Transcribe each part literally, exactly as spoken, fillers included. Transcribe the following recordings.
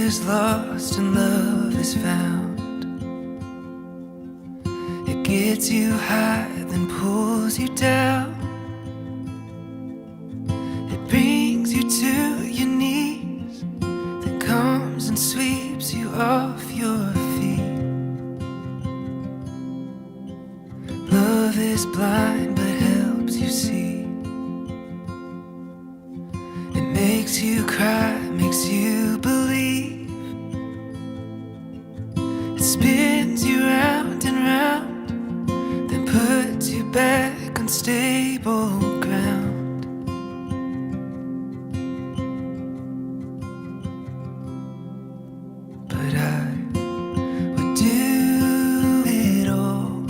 is lost and love is found. It gets you high, then pulls you down. It brings you to your knees, then comes and sweeps you off your feet. Love is blind but helps you see. It makes you cry, makes you believe. It spins you round and round, then puts you back on stable ground. But I would do it all.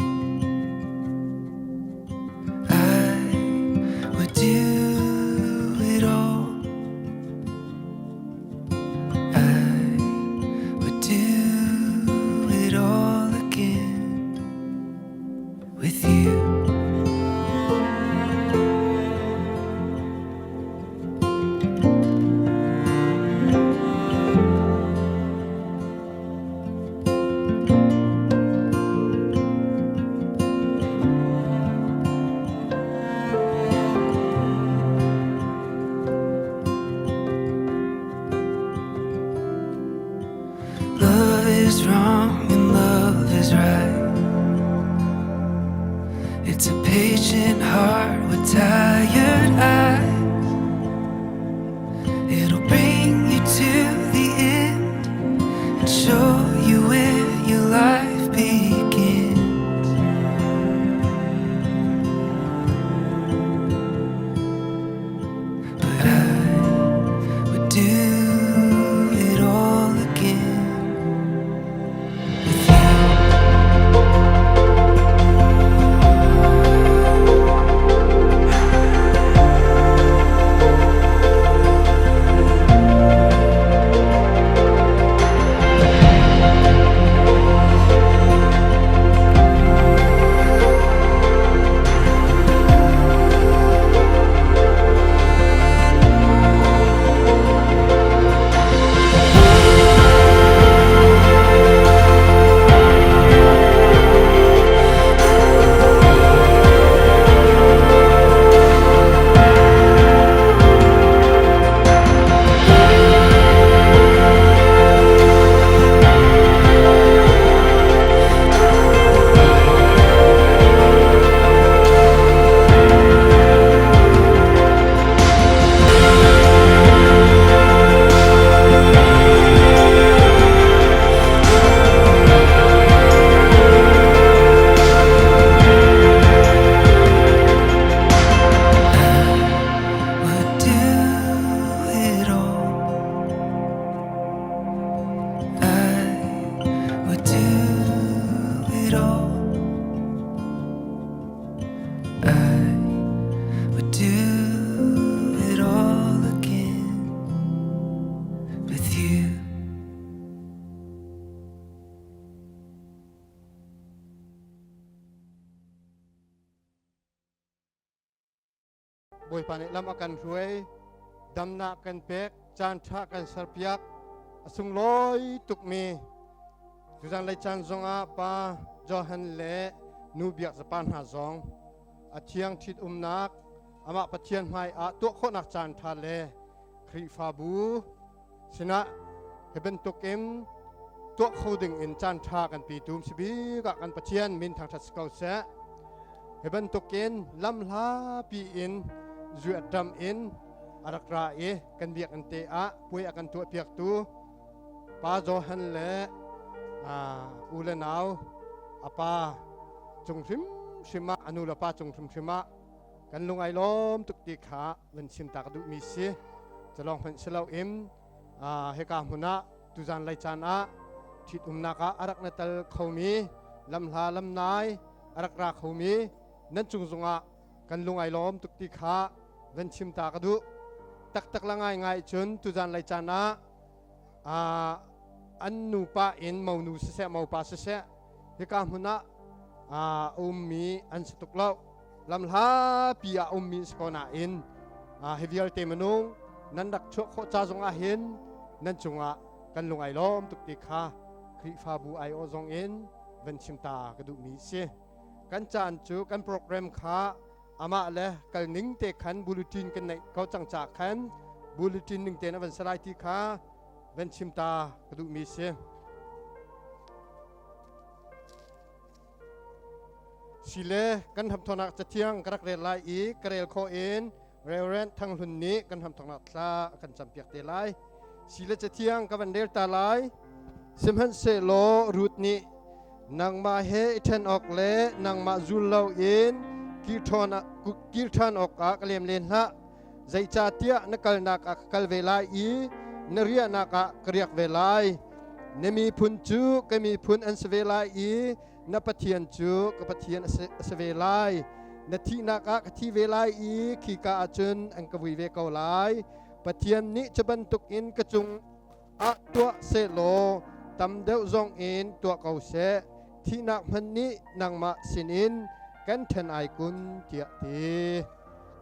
I would do it all. I would do it all again with you. Love is wrong and love is right. It's a patient heart with tired eyes. It'll bring you to the end and show you where your life begins. But I would do it all again with you. Would do it all. I would do it all. I would do it all again with you. Bawipa nih lam a kan hruai, damnak kan pek, caan ṭha kan serpiak, a sunglawi tukmi tuzan lei caan zongah Pa Johan le Nu Biak Zapa hna zong a thiang ṭhitumnak, amah Pathian hmaiah tuah khawhnak caan ṭha le Khrihfabu sinah hi bantukin tuah kho dingin caan ṭha kan pitu si bik ah kan Pathian min thangṭhat si ko seh. Hi bantukin lam hlapi in zuat dam in a rak ra i kan biakinn te ah puai a kan tuahpiaktu Pa Johan le, aa, u le nau a pa cung hrimhrim ah, a nu le pa cung hrimhrim ah kan lungai lawm tuk ti kha van chim ta ka duhmi si. Calawng hmanh si loin, aa, hika hmun ah tuzan lei caan ah ṭhitumnak ah a rak na tel khomi, lamhla lamnai a rak ra khomi nan cung zongah kan lungai lawm tuk ti kha van chim ta ka duh. Taktak le ngaingai cun tuzan lei caan ah, aa, an nupa in, monu siseh, mopa siseh, hika hmun ah, aa, a ummi an si tuk lo. Lam hlapi ah a ummi an si ko nain, aa, hi vialte minung nan rak chuah khawh ca zongah hin nan cungah kan lungai lawm tuk ti kha Khrihfabu ai aw zongin van chim ta ka duhmi a si. Kan caan cu kan program kha amah le kal ning te khan bulletin kan neih ko cang caah khan bulletin ning tein a van si lai ti kha van chim ta ka duhmi a si. Sile kan hramthawknak cathiang ka rak rel lai i ka rel khawh in Reverend Thang Hlun nih kan hramthawknak thla a kan campiak te lai. Sile cathiang ka van rel ta lai. Sihmanhsehlaw Ruth nih, "Nangmah he i ṭhen awk le nangmah zul loin kir ṭhan, kir ṭhan awkah ka lem len hlah. Zeicahtiah na kalnak ah ka kal ve lai i na riahnak ah ka riak ve lai. Na miphun cu ka miphun an si ve lai i na Pathian cu ka Pathian a si, a si ve lai. Na thihnak ah ka thi ve lai i khika ahcun an ka vui ve ko lai. Pathian nih cu bantukin ka cungah tuah sehlaw, tam deuh zongin tuah ko seh. Thihnak hmanh nih nangmah sinin kan ṭhen ai kun," tiah ti.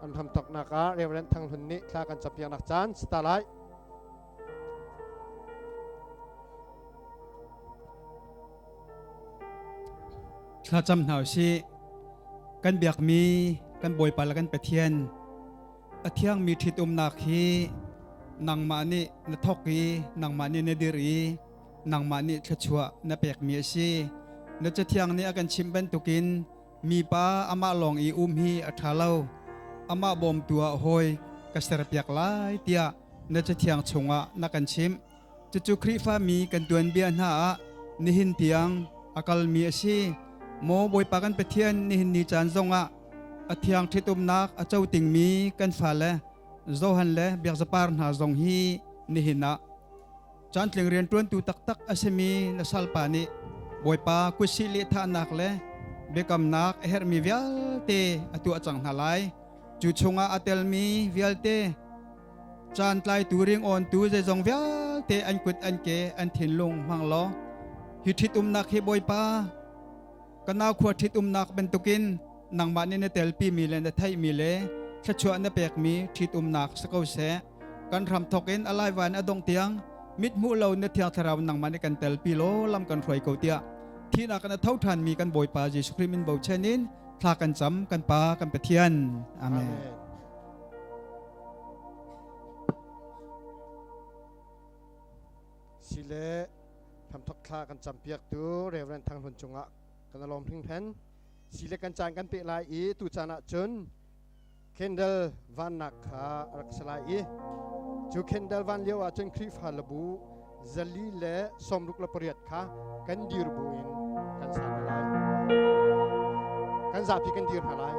An hramthawknak ah Reverend Thang Hlun nih thla kan campiaknak caan si ta lai. Thlacam hna usih. Kan biakmi kan Bawipa le kan Pathian, a thiangmi ṭhitumnak hi nangmah nih na thok i nangmah nih na dirh i nangmah nih thluachuah na pekmi a si. Na cathiang nih a kan chimh bantukin mipa amah lawng i um hi a ṭha lo, amah bawmtu ah hawi ka serpiak lai, tiah na cathiang chungah na kan chimh. Cucu Khrihfami kan tuanbia hna ah nihin tiang a kalmi a si. Maw Bawipa kan Pathian, nihin ni caan zongah a thiang ṭhitumnak a cotingmi kan fale Johan le biakzapar hna zong hi nihin ah cantling rianṭuantu taktak a simi na salpa nih Bawipa kutsih lehthahnak le biakamnak a herhmi vialte a tuah cang hna lai. Cu chungah a telmi vialte, caan tlaitu ringawntu zeizong vialte an kut an ke an thinlung hmang law, hi ṭhitumnak hi Bawipa, ka naukhua ṭhitumnak bantukin nangmah nih na telpimi le na theihmi le thluachuah na pekmi ṭhitumnak si ko seh. Kan hramthawk in a laivai in a dongh tiang mithmuh lo na Thiang Thlarau nangmah nih kan telpi law lam kan hruai ko, tiah thihnak in a tho ṭhanmi kan Bawipa Jesuh Khrih min bochan in thla kan cam, kan Pa, kan Pathian. Amen. Amen. Sile hramthawk thla kan campiaktu Reverend Thang Hlun cungah kan lawm hringhran. Sile kan caan kan peh lai i tu caan ah cun candle vannak kha a rak si lai i cu candle van lio ahcun Khrihfa labu zali le sawmruk le pariat kha kan dir buin kan sa hna lai. Kan zapi kan dir hna lai.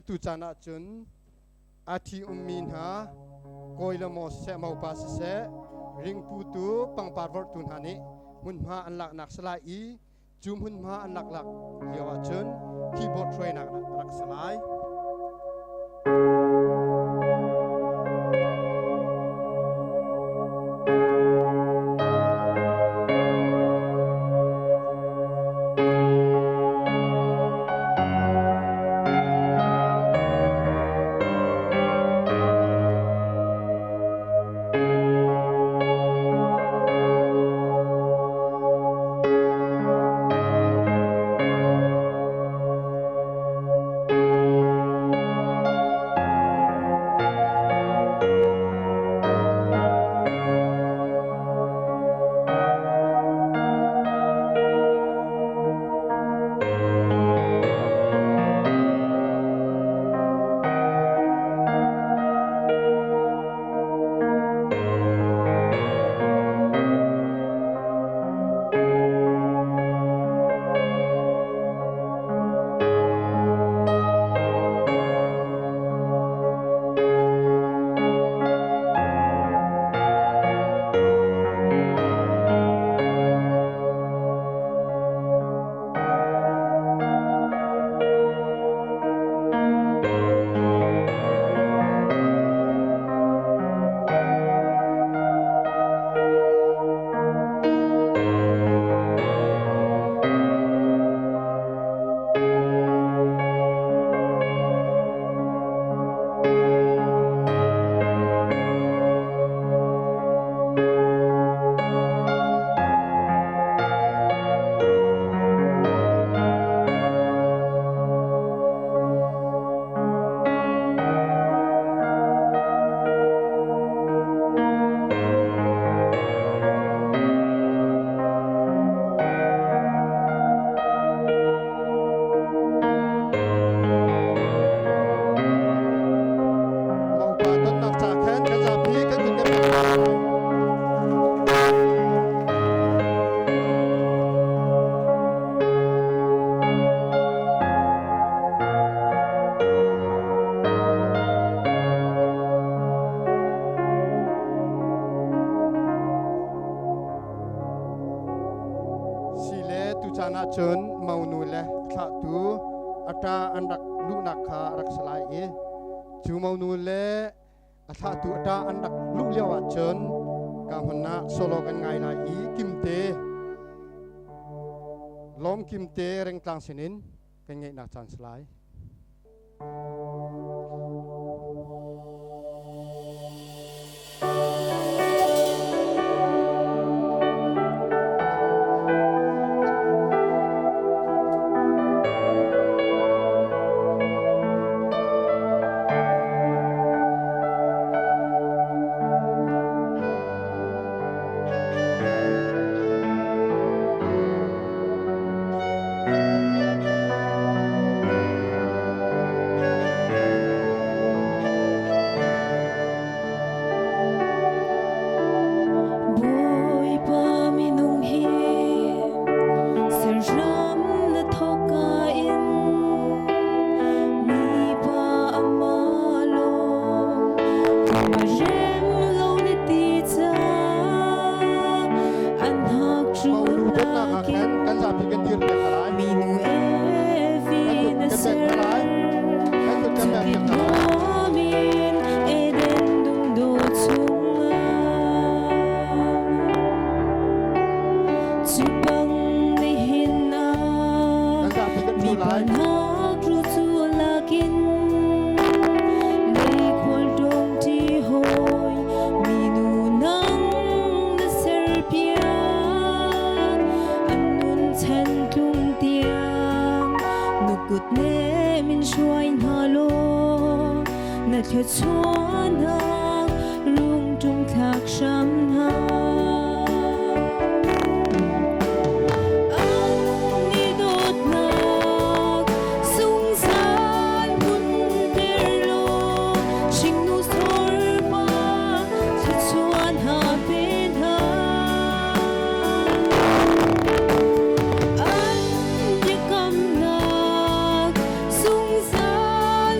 Tu caan ah cun a ṭhi ummi hna, kawi le maw siseh, mopa siseh, ringputu pangpar vorhtu hna nih hmunhma an laknak si lai i, cu hmunhma an laklak lio ahcun keyboard hruainak rak si lai. Mopa tonnak ca khan kan zapi kan tun kan pek. Si le tu caan ahcun monu le a thlahtu a ṭa an rak luhnak kha a rak si lai i, cu monu le a thlahtu a ṭa an rak luh lio ahcun ka hmun ah solo kan ngai lai i, Kimte, Lawm Kimte Rengtlang sinin kan ngeihnak caan si lai. Bawipa minung hi serhram na thawk in, mipa amah lawng a rem lo na ti caah an hak ṭul nakin kan zapi kan dirpiak a lai. Minu Evi na ser cupit nuam in Eden dungdaw chungah cupang nihin ah mipa hnak ru cu lakin meikhual ṭawngṭi hawi minu nang na serpiak an nun chan tlung tiang na kut nem in hruai hna law, na thluachuahnak rung ṭum thlak hram hna. An i dawtnak zungzal hmunter law, hringnu sawrpa thluachuah hna pe hna. An biakamnak zungzal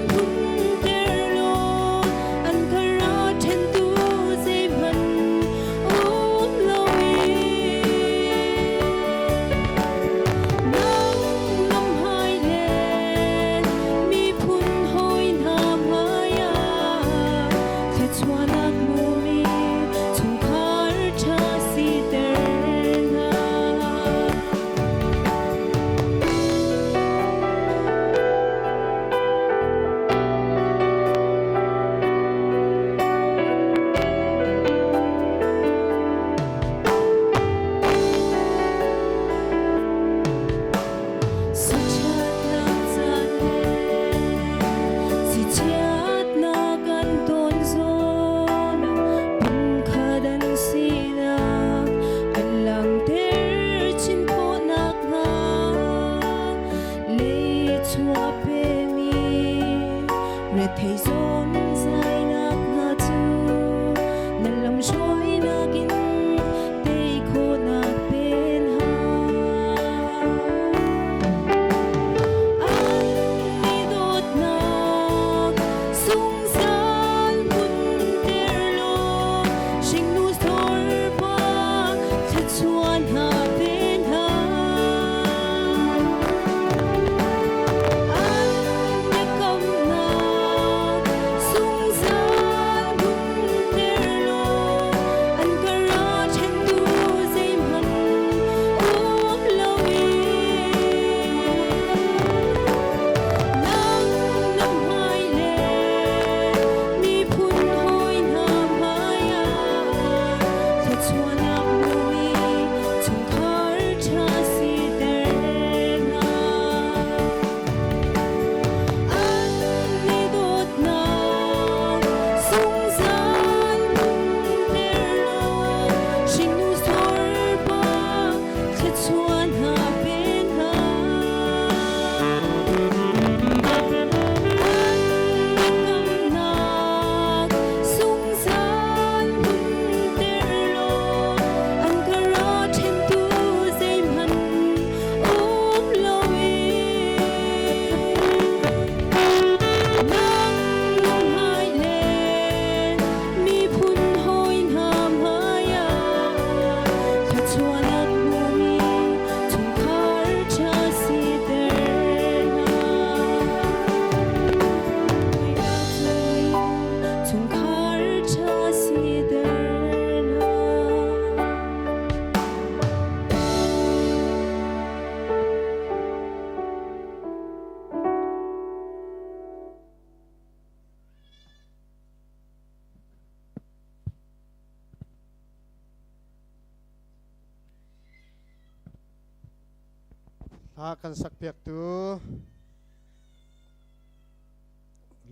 Hla kan sakpiaktu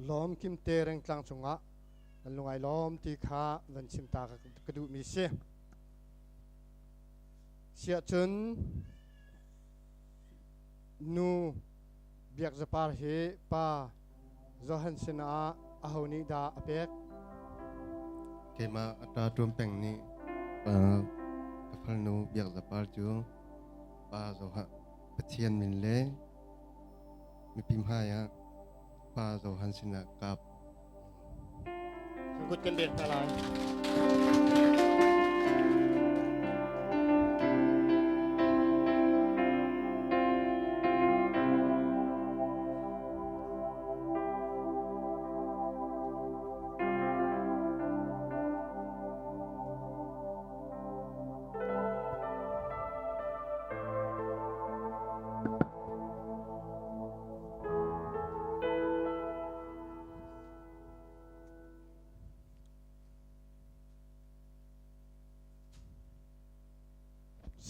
Lawm Kimte Rengtlang cungah kan lungai lawm ti kha van chim ta ka, ka duhmi si. Siahcun nu biakzapar hi Pa Johan sinah aho nih dah a pek? Keimah a ṭaṭuan peng nih, aa, ka farnu biakzapar cu Pa Johan, Pathian min le mipi hmaiah Pa Johan sinah kap. Kut kan bek ta lai.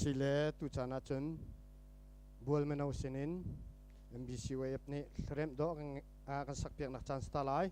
Sile tu caan ahcun Bual Mino sinin M B C O F nih hlaremh dawh kan, aa, kan sakpiaknak caan si ta lai.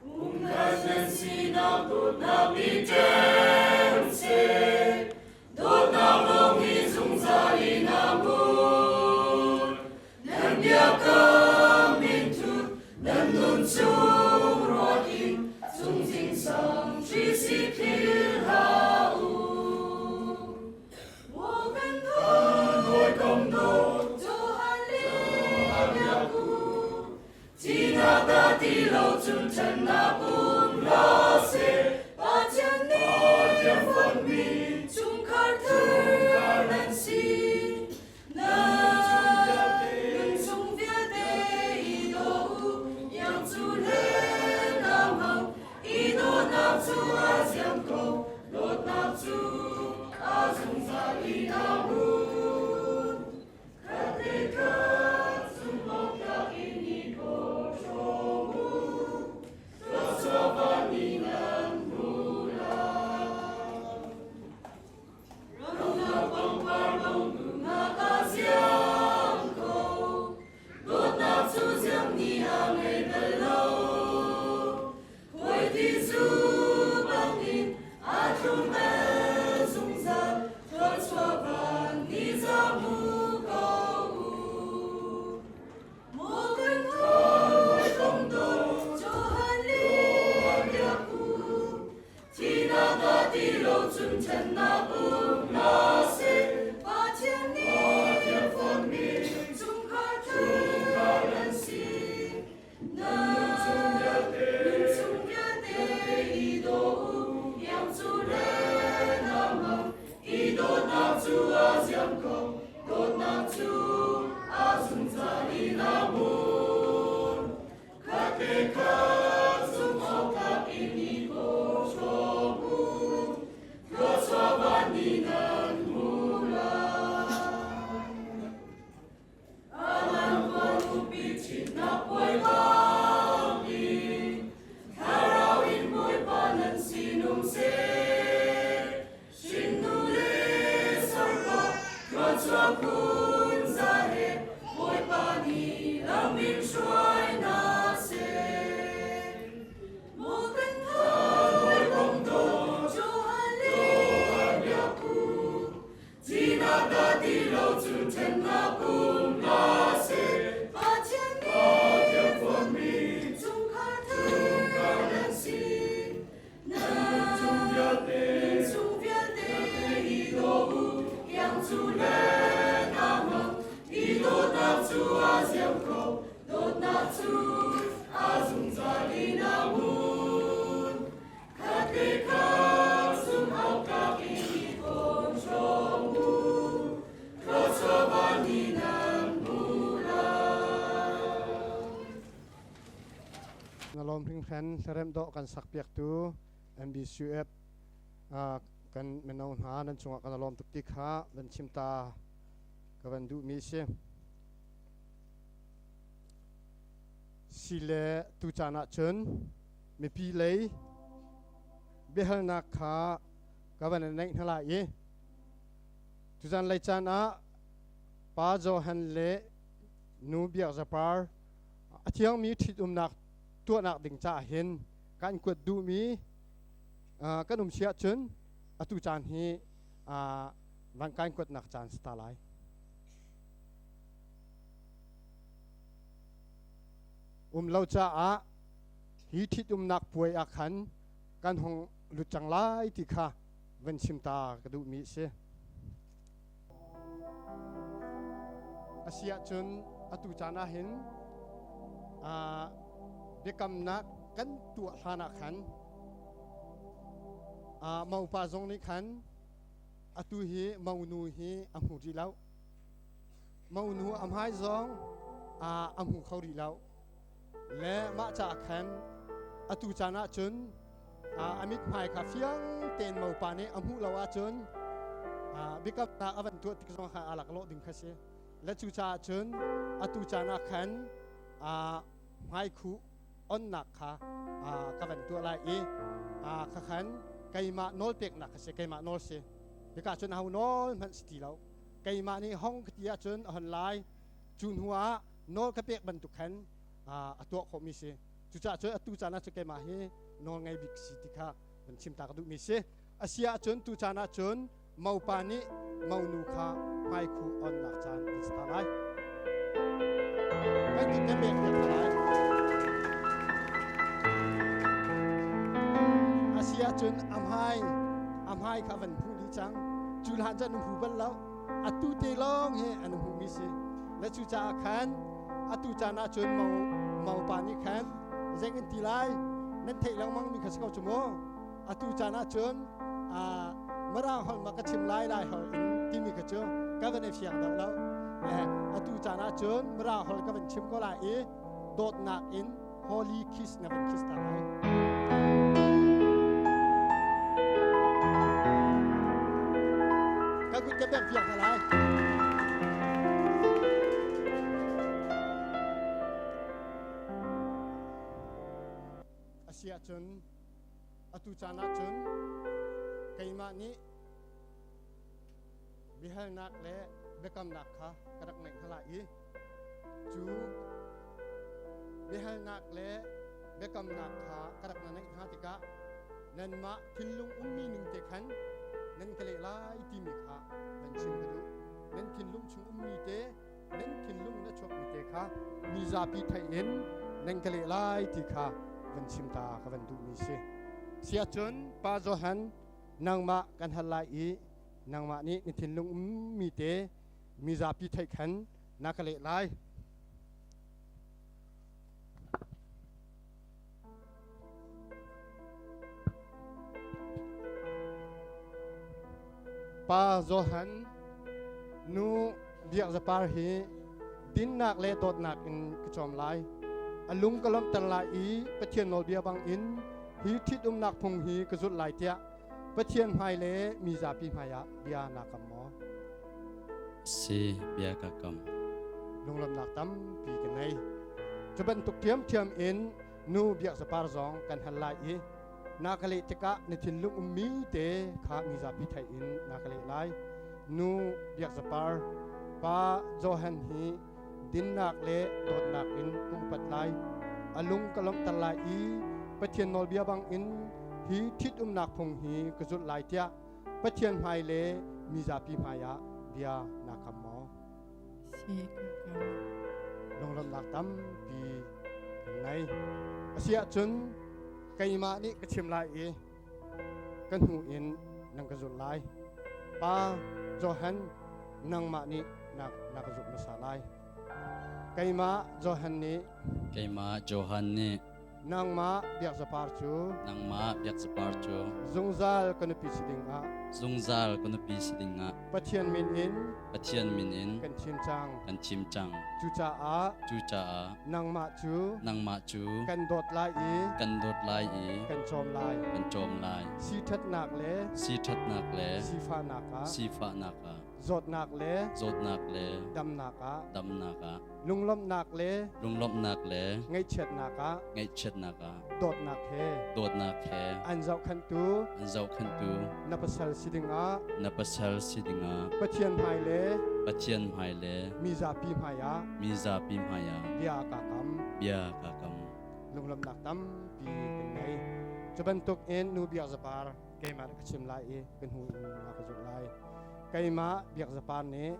Kum khat nan sinah dawtnak mi ṭem seh, dawtnak lawng hi zungzal in a hmun. Nan biakam min thut, nan nun cung ruat in, cung zingsang Khrih si philh hlah u. Morgan khan hawi kong dawh, Johan le a biak u. Thihnak dah ti lo cun ṭhatnak um hlah seh, Pathian nih a thiam fawnmi chungkhar thar nan si. Nan nun chung vialte i dawh u, ziang cu hlen a hmang, i dawtnak cu a ziam ko, dawtnak cu a zungzal in a hmun. Khat le khat zumhawktlak in i kawl hrawm u, thluachuah van nih nan hmu lai. Ramlak pangpar lawng duhnak a ziam ko, dawtnak cu ziang nih a ngei bal lo. Khuaiti zu bangin a tlum bal zungzal, thluachuah van nih zah hmu ko u. Morgan khan hawi kong dawh, Johan le a biak u. Thihnak dah ti lo cun ṭhatnak um hlah seh, Pathian nih a thiam fawnmi chungkhar thar nan si. Nan nun chung vialte i dawh u, ziang cu hlen a hmang, i dawtnak cu a ziam ko, dawtnak cu a zungzal in a hmun. Khat le khat zumhawktlak in i kawl hrawm u, thluachuah van nih nan hmu lai. A nan khuarupi ṭhitnak puai bang in, thlarau in Bawipa nan sin um seh. Hringnu le sorpa, thluachuah phun za he, Bawipa nih lam in hruai hna seh. Morgan khan hawi kong dawh, Johan le a biak u. Thihnak dah ti lo cun ṭhatnak um hlah seh, Pathian nih a thiam fawnmi chungkhar thar nan si. Nan nun chung vialte, nun chung vialte i dawh u, ziang cu hlen a hmang, i dawtnak cu a ziam ko, dawtnak cu a zungzal in a hmun. Khat le khat zumhawktlak in i kawl hrawm u, thluachuah van nih nan hmu lai. Na lawm hringhran hlaremh dawh kan sakpiaktu M B C O F, aa, kan mino hna nan cungah kan lawm tuk ti kha van chim ta ka van duhmi a si. Sile tu caan ahcun mipi lei biahalnak kha ka van neih hna lai i, tuzan lei caan ah Pa Johan le Nu Biak Zapar a thiangmi ṭhitumnak tuahnak ding caah hin kan kuat duhmi, aa, kan um si ahcun atu caan hi, aa, van kan kuatnak caan si ta lai. Um lo caah hi ṭhitumnak puai ah khan kan hong lut cang lai ti kha van chim ta ka duhmi a si. A si ahcun atu caan ah hin, aa, biakamnak kan tuah hlan ah khan, aa, mopa zong nih khan atu hi monu hi a hmu rih lo. Monu a hmai zong, aa, a hmu kho rih lo. Le mah caah khan atu caan ahcun, aa, a mithmai kha fiang tein mopa nih a hmuh lo ahcun, aa, biakamnak a van tuah tik zong khan aa laklawh ding kha si. Le cucaah cun atu caan ah khan, aa, hmaikhuh onnak kha, aa, ka van tuah lai i, aa, kha khan keimah nawl peknak kha si, keimah nawl si. Hika cun aho nawl hmanh si ti lo. Keimah nih hong ka ti ahcun a hon lai. Cu hnu ah nawl ka pek bantuk khan, aa, a tuah khawhmi si. Cucaah cun atu caan ah cun keimah hi nawl ngei bik si ti kha van chim ta ka duhmi si. A si ahcun tu caan ahcun mopa nih monu kha hmaikhuh onnak caan an si ta lai. Kan kut kan bek piak ta lai. A si ahcun a hmai, a hmai kha van hmuh dih cang. Cu hlan cun an hmu bal lo. Atu te lawng he an hmuhmi si. Le cucaah khan atu caan ahcun mo, mopa nih khan, "Zeitin ti lai? Nan theih lengmangmi kha si ko cu maw? Atu caan ahcun, aa, Mirang holh mah ka chim lai, Lai holh in," timi kha cu ka van i fiang deuh lo. Eh, atu caan ahcun Mirang holh ka van chim ko lai i, dawtnak in Holy Kiss na van kiss ta lai. Ka kut ka beng piak hna lai. A si ahcun, atu caan ahcun keimah nih biahalnak le biakamnak kha ka rak neih hna lai i, cu biahalnak le biakamnak kha ka rak na neih hna tikah, nanmah thinlung ummi ning te khan nan ka leh lai timi kha van chim ka duh. Nan thinlung chung ummi te, nan thinlung na chuakmi te kha mizapi theih in nan ka leh lai ti kha van chim ta ka van duhmi si. Si ahcun Pa Johan, nangmah kan hal lai i, nangmah nih na thinlung ummi te mizapi theih khan na ka leh lai. Pa Johan, nu Biak Zapar hi dinnak le dawtnak in ka cawm lai. A lung ka lawmhter lai i Pathian nawlbia bangin hi ṭhitumnak phung hi ka zulh lai tiah Pathian hmai le mizapi hmai ah bia naa kam maw? Si, bia ka kam. Lunglawmhnak tampi ka ngei. Cu bantuk ṭhiamṭhiam in nu Biak Zapar zong kan hal lai i, naa ka leh tikah na thinlung ummi te kha mizapi theih in naa ka leh lai. Nu Biak Zapar, Pa Johan hi dinnak le dawtnak in ka upat lai. A lung ka lawmhter lai i, Pathian nawlbia bangin hi ṭhitumnak phung hi ka zulh lai tiah Pathian hmai le mizapi hmai ah bia naa kam maw? Si, ka kam. Lunglawmhnak tampi kan ngei. A si ahcun keimah nih ka chim lai i, ka hnu in nan ka zulh lai. Pa Johan, nangmah nih na, na ka zulh hmasa lai. Keimah Johan nih. Keimah Johan nih. Nangmah Biak Zapar cu. Nangmah Biak Zapar cu. Zungzal ka nupi si dingah. Zungzal ka nupi si dingah. Pathian min in. Pathian min in. Kan chim cang. Kan chim cang. Cucaah. Cucaah. Nangmah cu. Nangmah cu. Kan dawt lai i. Kan dawt lai i. Kan cawm lai. Kan cawm lai. Siṭhatnak le. Siṭhatnak le. Sifahnak ah. Sifahnak ah. zawtnak le zawtnak le damnak ah damnak ah lunglawmhnak le lunglawmhnak le ngaihchiatnak ah ngaihchiatnak ah dawtnak he dawtnak he an zohkhenhtu an zohkhenhtu na pasal si dingah na pasal si dingah Pathian hmai le Pathian hmai le mizapi hmai ah mizapi hmai ah bia a kakam bia a kakam lunglawmhnak tampi kan ngei. Cu bantuk in Nu Biak Zapar keimah ka chim lai i kan hnu in a ka zulh lai. Keimah Biak Zapar nih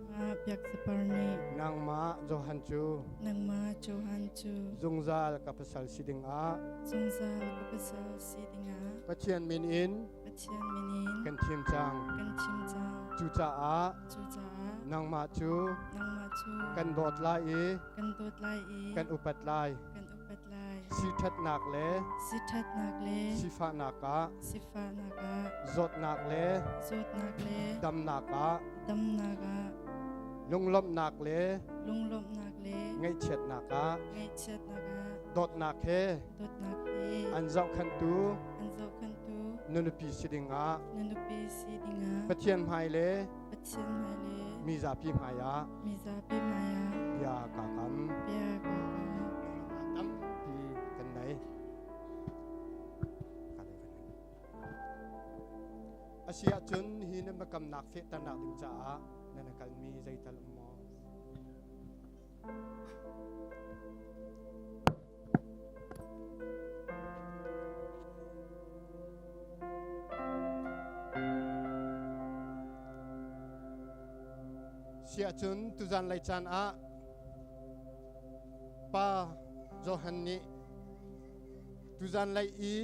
keimah Biak Zapar nih nangmah Johan cu nangmah Johan cu zungzal ka pasal si dingah zungzal ka pasal si dingah Pathian min in Pathian min in kan thim cang kan thim cang. Cucaah cucaah nangmah cu nangmah cu kan dawt lai i kan dawt lai i kan upat lai kan upat lai. Siṭhatnak le siṭhatnak le sifahnak ah sifahnak ah zawtnak le zawtnak le damnak ah damnak ah lunglawmhnak le lunglawmhnak le ngaihchiatnak ah ngaihchiatnak ah dawtnak he dawtnak he an zohkhenhtu an zohkhenhtu nunupi si dingah nunupi si dingah Pathian hmai le Pathian hmai le mizapi hmai ah mizapi hmai ah bia a kakam bia a kakam tampi kan nei. A si ahcun hi na biakamnak fehternak ding caah na na kalmi zeital um maw? Si ahcun tuzan lei caan ah Pa Johan nih tuzan lei i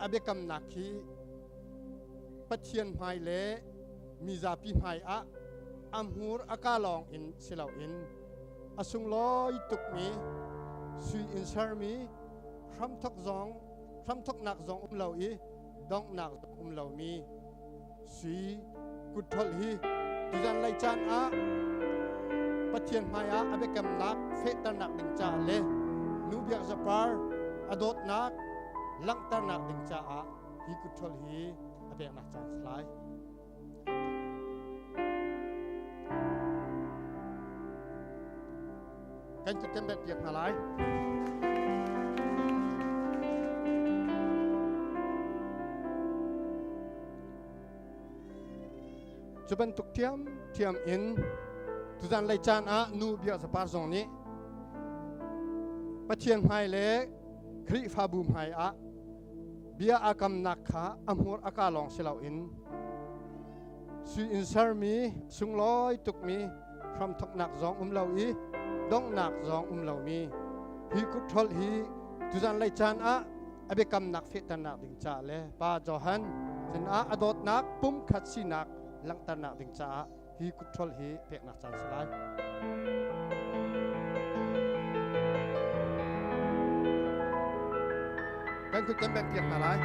a biakamnak hi Pathian hmai le mizapi hmai ah a hmur a ka lawng in si loin a sunglawi tukmi sui in sermi hramthok zong hramthoknak zong um lo i donghnak zong um lomi sui kutholh hi tuzan lei caan ah Pathian hmai ah a biakamnak fehternak ding caah le Nu Biak Zapar a dawtnak langhternak ding caah hi kutholh hi a peknak caan si lai. Kan kut kan bengh piak hna lai. Cu bantuk ṭhiamṭhiam in tuzan lei caan ah Nu Biak Zapar zong nih Pathian hmai le Khrihfabu hmai ah bia a kamnak kha a hmur a ka lawng si loin sui in sermi sunglawi tukmi hramthoknak zong um lo i donghnak zong um lomi hi kutholh hi tuzan lei caan ah a biakamnak fehternak ding caah le Pa Johan sinah a dawtnak pumkhat sinak langhternak ding caah hi kutholh hi peknak caan si lai. Kan kut kan bengh piak hna lai.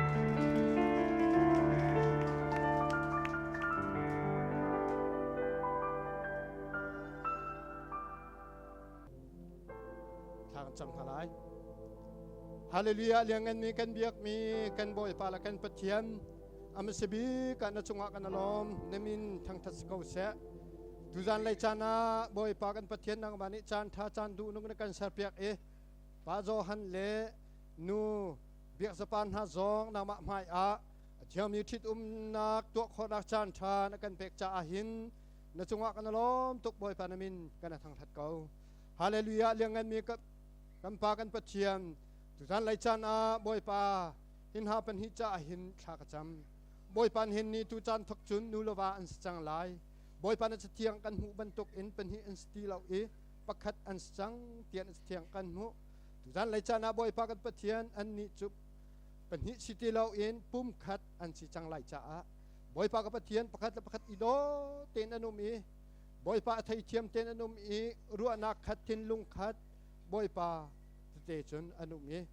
Thla kan cam hna lai. Hallelujah, liangnganmi kan biakmi kan Bawipa le kan Pathian, a hmasa bik ah na cungah kan lawm, na min thangṭhat si ko seh. Tuzan lei caan ah Bawipa kan Pathian nangmah nih caan ṭha caan duh nung na kan serpiak i Pa Johan le Nu Biak Zapar hna zong nangmah hmai ah a thiammi ṭhitumnak tuah khawhnak caan ṭha na kan pek caah hin na cungah kan lawm tuk Bawipa na min kan thangṭhat ko. Hallelujah, liangnganmi ka, kan Pa kan Pathian, tuzan lei caan ah Bawipa, hi hna pahnih caah hin thla ka cam. Bawipa, nihin ni tu caan thok cun nu le va an si cang lai. Bawipa, na Cathiang kan hmuh bantuk in pahnih an si ti lo i pakhat an si cang tiah na Cathiang kan hmuh. Tuzan lei caan ah Bawipa kan Pathian, annih cu pahnih si ti lo in pumkhat an si cang lai caah Bawipa ka Pathian, pakhat le pakhat i dawt tein an um i Bawipa a theithiam tein an um i ruahnak khat, thinlung khat Bawipa tete cun an um i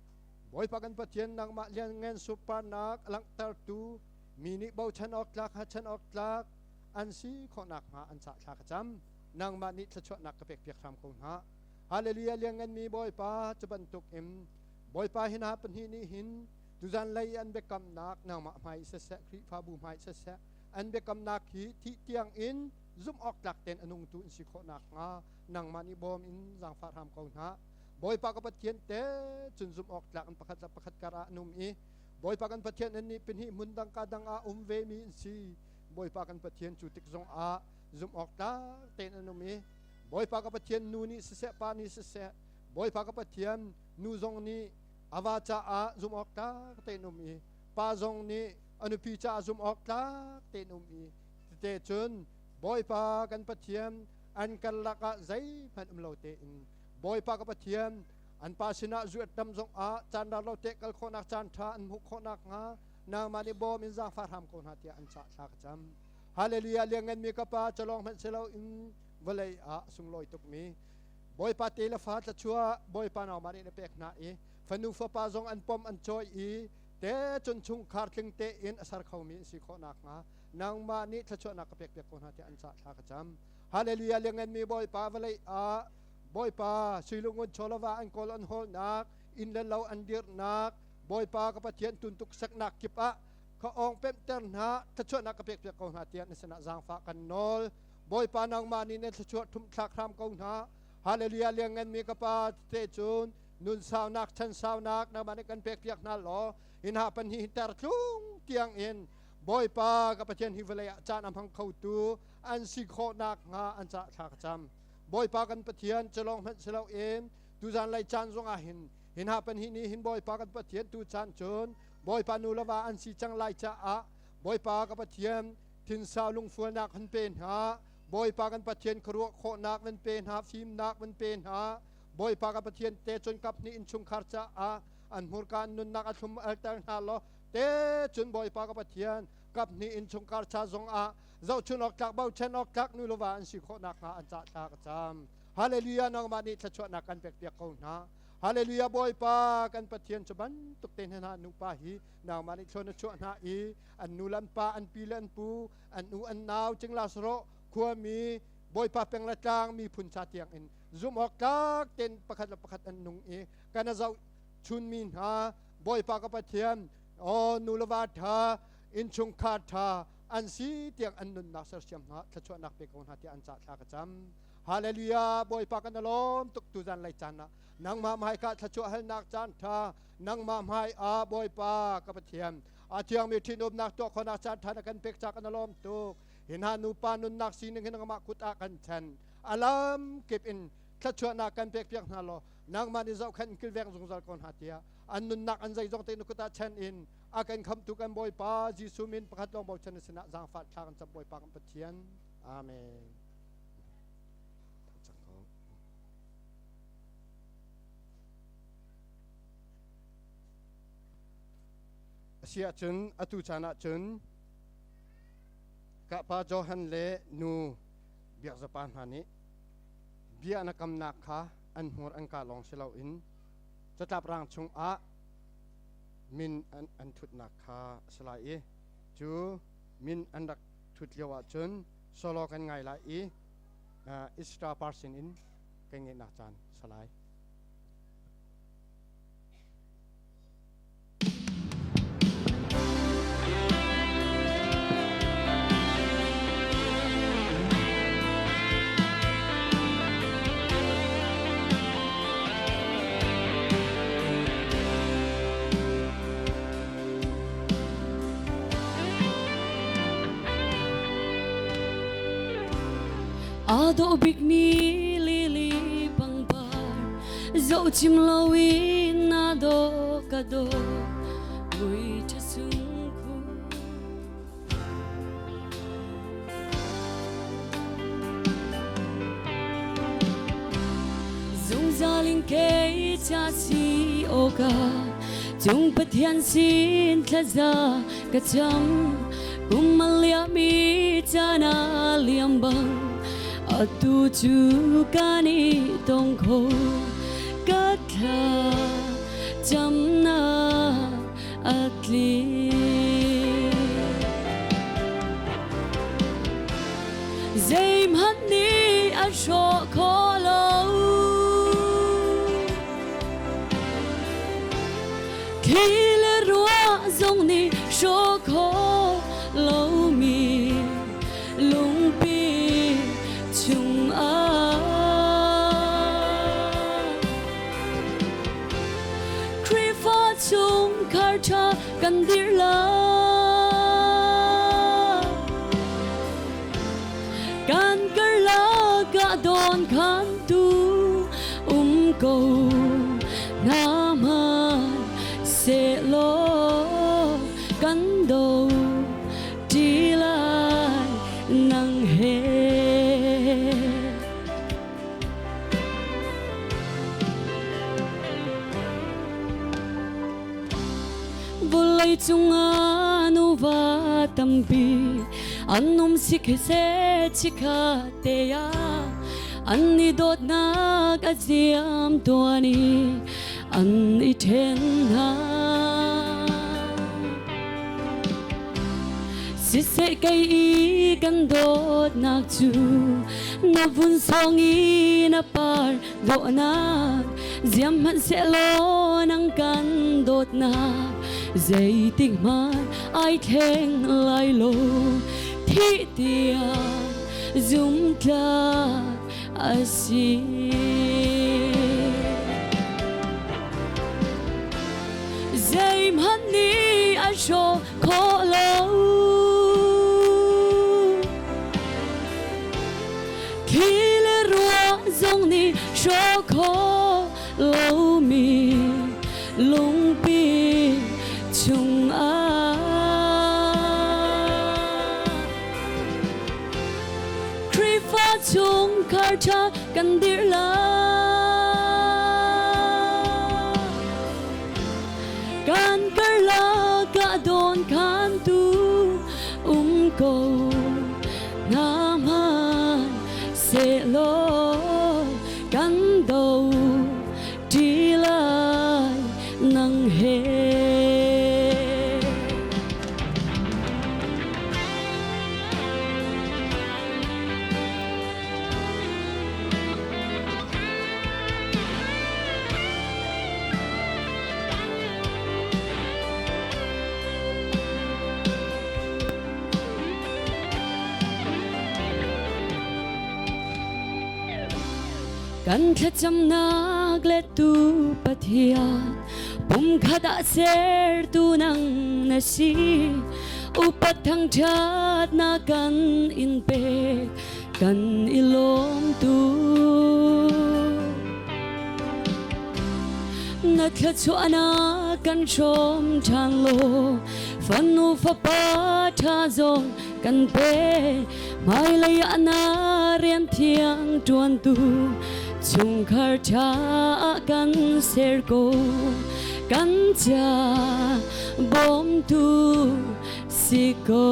Bawipa kan Pathian, nangmah lianngan surparnak a langhtertu mi nih bochan awk tlak, hachan awk tlak an si khawh nakhnga an cah thla ka cam. Nangmah nih thluachuahnak ka pekpiak hram ko hna. Hallelujah, liannganmi Bawipa, cu bantuk in Bawipa, hi hna pahnih nih hin tuzan lei i an biakamnak nangmah hmai i siseh, Khrihfabu hmai i siseh, an biakamnak hi thih tiangin zumh awk tlak tein a nungtu in si khawh nakhnga nangmah nih bawm in zaangfah hram ko hna. Bawipa ka Pathian te cun zumh awk tlak in pakhat le pakhat kar ah an um i, Bawipa kan Pathian annih pahnih hmun dangka dang ah um vemi an si. Bawipa kan Pathian cu tik zongah zumh awk tlak tein an um i, Bawipa ka Pathian nu nih siseh, pa nih siseh, Bawipa ka Pathian nu zong nih a va caah zumh awk tlak tein um i, pa zong nih a nupi caah zumh awk tlak tein um i, tete cun Bawipa kan Pathian an karlak ah zeihmanh um lo tein, Bawipa ka Pathian an pa sinah zuat dam zongah caan ral lo te kal khawhnak caan ṭha an hmuh khawh nakhnga nangmah nih bawm in zaangfah hram ko hna tiah an cah thla ka cam. Hallelujah, liangnganmi ka Pa, calawng hmanh si loin vawlei ah a sunglawi tukmi Bawipa te le fa thluachuah Bawipa nangmah nih na pek hna i, fanu fapa zong an pom an cawi i, te cun chungkhar tling tein a ser khomi an si khawh nakhnga nangmah nih thluachuahnak ka pekpiak ko hna tiah an cah thla ka cam. Hallelujah, liangnganmi Bawipa, vawlei ah Bawipa, sui le ngun, chaw le va an kawl an hawlnak, inn le lo an dirhnak, Bawipa ka Pathian, tun tuk seknak kip ah ka awng pemhter hna, thluachuahnak ka pekpiak ko hna tiah na sinah zaangfah kan nawl. Bawipa, nangmah nih na thluachuah ṭhumh thlak hram ko hna. Hallelujah, liangnganmi ka Pa, tete cun nun saunak, chan saunak nangmah nih kan pekpiak hna law, hi hna pahnih hi ter tlung tiangin Bawipa ka Pathian, hi vawlei ah caan a hmang khotu an si khawh nakhnga an cah thla ka cam. Bawipa kan Pathian, calawng hmanh si loin tuzan lei caan zongah hin, hi hna pahnih nih hin Bawipa kan Pathian tu caan cun Bawipa nu le va an si cang lai caah, Bawipa ka Pathian, thinsau lungfualnak van pe hna. Bawipa kan Pathian, khuaruah khawhnak van pe hna, fimnak van pe hna. Bawipa ka Pathian, te cun kaphnih in chungkhar caah an hmurka an nunnak a thlum alter hna law, te cun Bawipa ka Pathian, kaphnih in chungkhar ca zongah zohchun awk tlak, bochan awk tlak nu le va an si khawh nakhnga an cah thla ka cam. Hallelujah, nangmah nih thluachuahnak kan pekpiak ko hna. Hallelujah, Bawipa kan Pathian, cu bantuk te hna nupa hi nangmah nih thlawn a chuah hna i, an nu le an pa, an pi le an pu, an u an nau, cingla sarawh, khuami, Bawipa peng le tlang miphun ca tiangin zumh awk tlak tein pakhat le pakhat an nung i, kan a zoh chunmi hna, Bawipa ka Pathian, aw, nu le va ṭha, innchungkhar ṭha an si tiang an nunnak sersiam hna, thluachuahnak pe ko hna tiah an cah thla ka cam. Hallelujah, Bawipa kan a lawm tuk, tuzan lei caan ah nangmah hmaika thluachuah halnak caan ṭha, nangmah hmai ah Bawipa ka Pathian, a thiangmi ṭhitumnak tuah khawhnak caan ṭha na kan pek caah kan a lawm tuk. Hi hna nupa nunnak sining hi nangmah kut ah kan chan. A lam kip in thluachuahnak kan pekpiak hna law, nangmah nih zohkhenh in kilveng zungzal ko hna tiah an nunnak an zeizong te na kut ah chan in a kan khamhtu kan Bawipa Jesuh min pakhat lawng bochan a sinah zaangfah thla kan cam, Bawipa kan Pathian. Amen. A si ahcun, atu caan ahcun, ka pa Johan le nu biakzapa hna nih bia an kamnak kha an hmur an ka lawng si loin, catlap rang chungah min an, an thutnak kha a si lai i, cu min an rak thut lio ahcun solo kan ngai lai i, aa, extra percent in kan ngeihnak caan a si lai. Aa dawh bikmi lili pangpar zohchim loin aa dawh ka dawh, muiṭha sungkhur. Zungzal in kei ca si awkah cung Pathian sin thlaza ka cam. Kum an liahmi caan a liam bang, atu cu kan i tong kho. Ka thlacamnak a tli. Zeihmanh nih a hrawh khawh lo, thli le ruah zong nih hrawh khawh lomi Ṭha kan dirh lai, kan karlak ah dawn khantu um ko, hna hman sehlaw kan do ṭi lai, nang he. Vawlei cungah nuva tampi an um si khe seh, chikkhatte ah an i dawtnak a ziam tuan i an i ṭhen hna. Siseh, kei i kan dawtnak cu na vun sawng i na par dawhnak, ziam hmanh sehlaw nang kan dawtnak zeitik hmanh ai thleng lai lo, thih tiang zumtlak a si. Zeihmanh nih a hrawh khawh lo, thli le ruah zong nih hrawh khawh lomi lungpi chungah Khrihfa chungkhar ṭha kan dirh lai, kan karlak ah dawn khantu um ko, hna hman sehlaw kan do ṭi lai, nang he. Kan thlacamnak lettu Pathian, pumkhat ah sertu nang na si. Upat thangṭhatnak kan in pek, kan i lawmtu. Na thluachuahnak kan hrawm ṭhan law, fanu fapa ṭha zong kan pe. Hmailei ah na rian thiang ṭuantu, chungkhar ṭha ah kan ser ko, kan ca bawmtu si ko.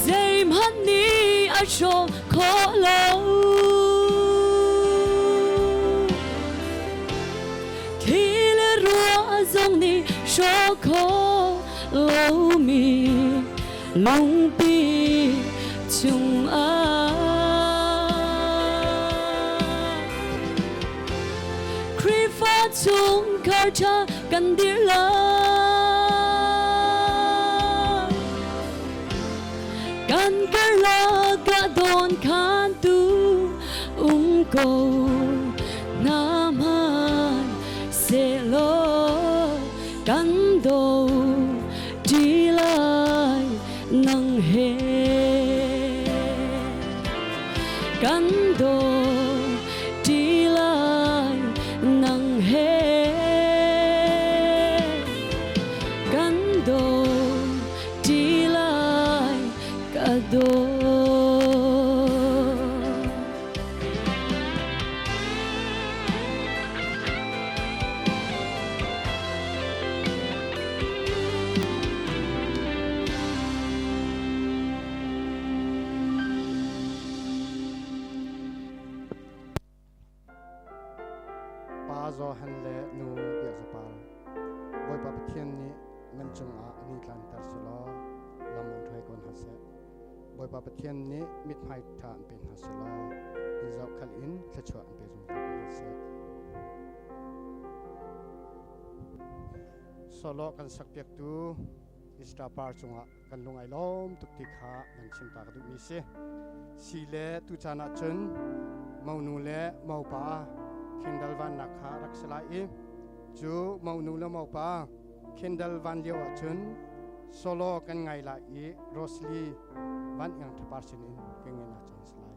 Zeihmanh nih a hrawh khawh lo, thli le ruah zong nih hrawh khawh lomi lungpi chungah Khrihfa chungkhar ṭha kan dirh lai, kan karlak ah dawn khantu um ko, hna hman sehlaw kan do ṭi lai, nang he. Kan do ṭi lai, nang he. Kan do ṭi lai, ka do. Pa Johan le Nu Biak Zapar, Bawipa Pathian nih nan cungah ni tlanter seh law, lam nan hruai ko hna seh. Bawipa Pathian nih mithmai ṭha an pe hna seh law, in zohkhalh in thluachuah an pe zungzal ko hna seh. Solo kan sakpiaktu Easter par cungah kan lung aa lawm tuk ti kha nan chim ta ka duhmi si. Si le tu caan ahcun monu le mopa candle vanna kha rak si lai i, cu monu le mopa candle van lio ahcun solo kan ngei lai i, Rosely Van Iang Thapar sinin kan ngeihnak caan si lai.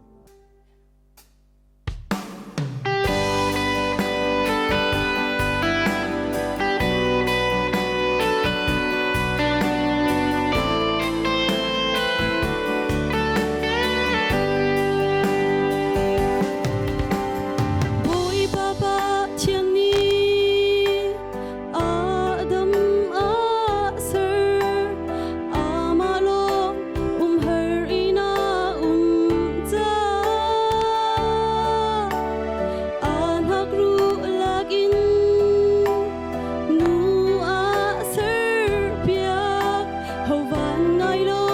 Bawipa Pathian nih a dam a ser, amah lawng umhar in a um caah, a hnak ruh lak in nu a serpiak, hovan ngai lo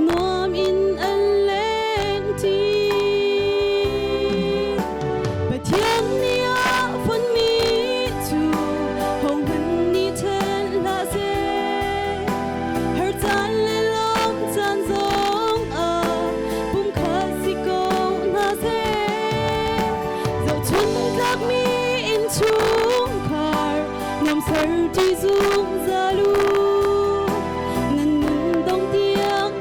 nuam in an leng ti. Pathian nih a fonmi cu hohmanh nih ṭhen hlah seh, har caan le lawm caan zongah pumkhat si ko hna seh. Zohchunh tlakmi innchungkhar nuamser ṭi zungzal u, nan nun dong tiang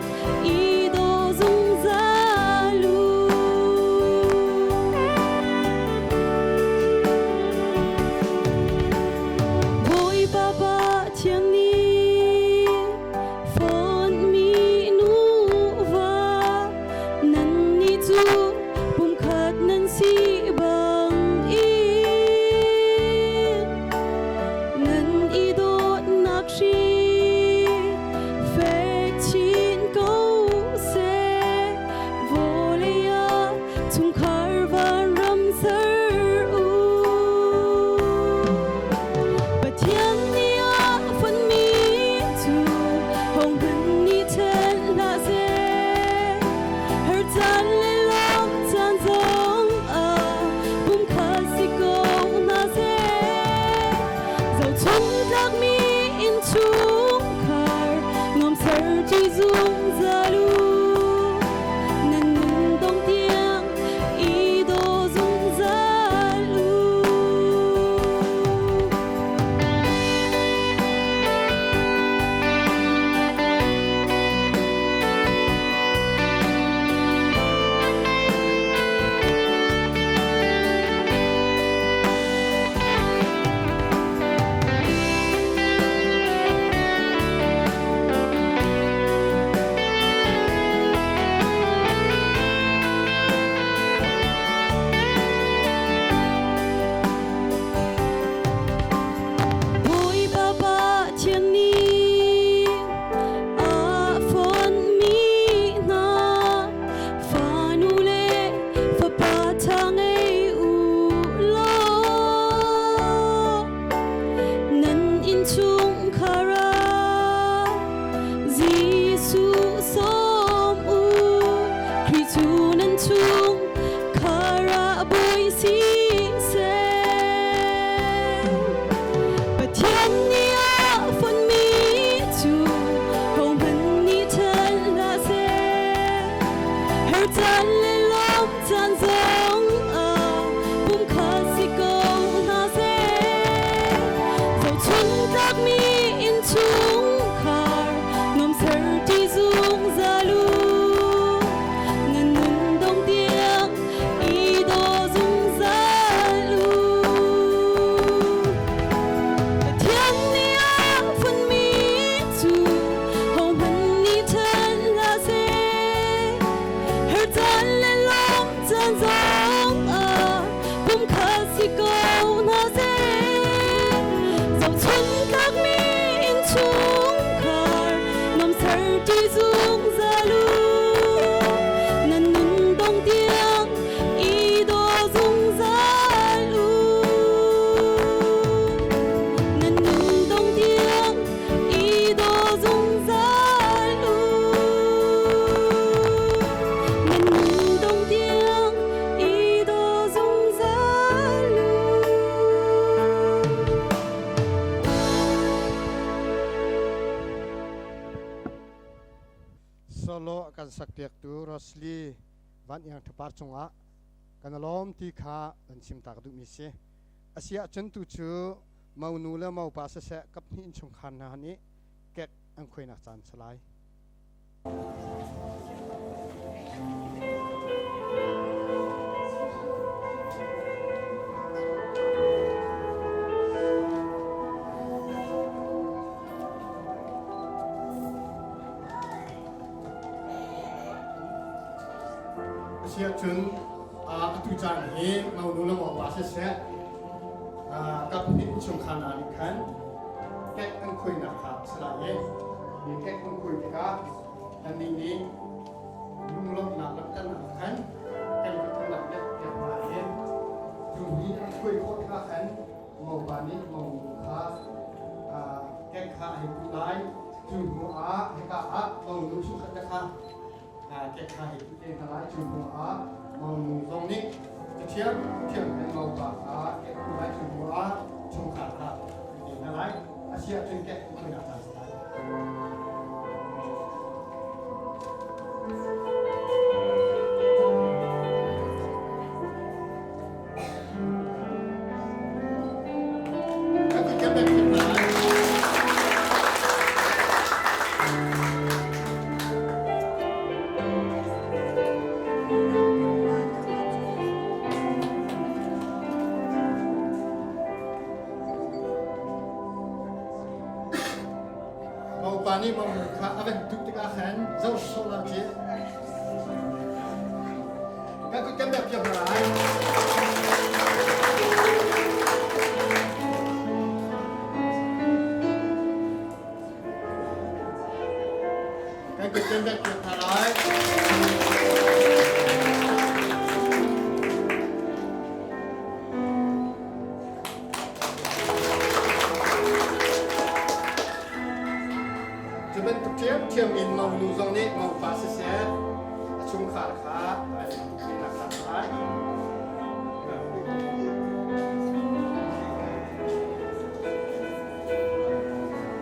i daw zungzal u. Bawipa Pathian nih fonmi nu va nannih cu pumkhat nan si bang i, nan i dawtnak hri fek chin ko seh. Vawlei ah chungkhar vanram ser u. Pathian nih a fonmi cu hohmanh nih ṭhen hlah seh, har caan le lawm caan zongah pumkhat si ko hna seh. Zohchunh tlakmi innchungkhar nuamser ṭi zungzal u, nan nun dong tiang i daw zungzal u. Bawipa Pathian nih a fonmi hna fanu le fapa ṭha ngei u law, nan innchungkhar ah Jesuh sawm u. Khrih cu nan chung khar ah Bawi si seh. Pathian nih a fonmi cu hohmanh nih ṭhen hlah seh. Har caan le lawm caan zongah pumkhat si ko hna seh. Zohchunh tlakmi innchungkhar nuamser ṭi zungzal u, nan nun dong tiang i daw zungzal u. Pathian nih a fonmi cu hohmanh nih ṭhen hlah seh. Har caan le lawm caan zongah pumkhat si ko hna seh. Zohchunh tlakmi innchungkhar nuamser ṭi zungzal u, nan nun dong tiang i daw zungzal u. Nan nun dong tiang i daw zungzal u. Nan nun dong tiang i daw zungzal u. Solo kan sakpiaktu Rosely Van Iang Thapar cungah kan lawm ti kha kan chim ta ka duhmi si. A si ahcun tu cu monu le mopa siseh, ka pahnih in chungkhar hna nih kek an khuinak caan si lai. A si ahcun, aa, atu caan hi monu le mopa siseh, aa, ka pahnih chungkhar hna nih khan kek an khuinak kha si lai i, hi kek an khui tikah, annih nih lunglawmhnak lamkalnak khan kan ka ṭuannak piak hna i, tu hi an khui khawh tikah khan mopa nih monu kha, aa, kek kha a hei tuh lai. Cu hnu ah hika ah monu chung khat le kha, aa, kek kha a hei tuh te hna lai. Cu hnu ah monu zong nih ka ṭhiam ṭhiam in mopa kha kek tuh lai. Cu hnu ah chungkhar kha a hei te hna lai. A si ahcun kek tuh khuinak caan si lai. Mopa nih monu kha a van tuh tikah khan zoh sawh lo cih. Kan kut kan bia piak hna lai. Kan kut kan bia piak hna lai. Cu bantuk ṭhiamṭhiam in monu zong nih mopa siseh, a chungkhar kha an khuinak kha si lai.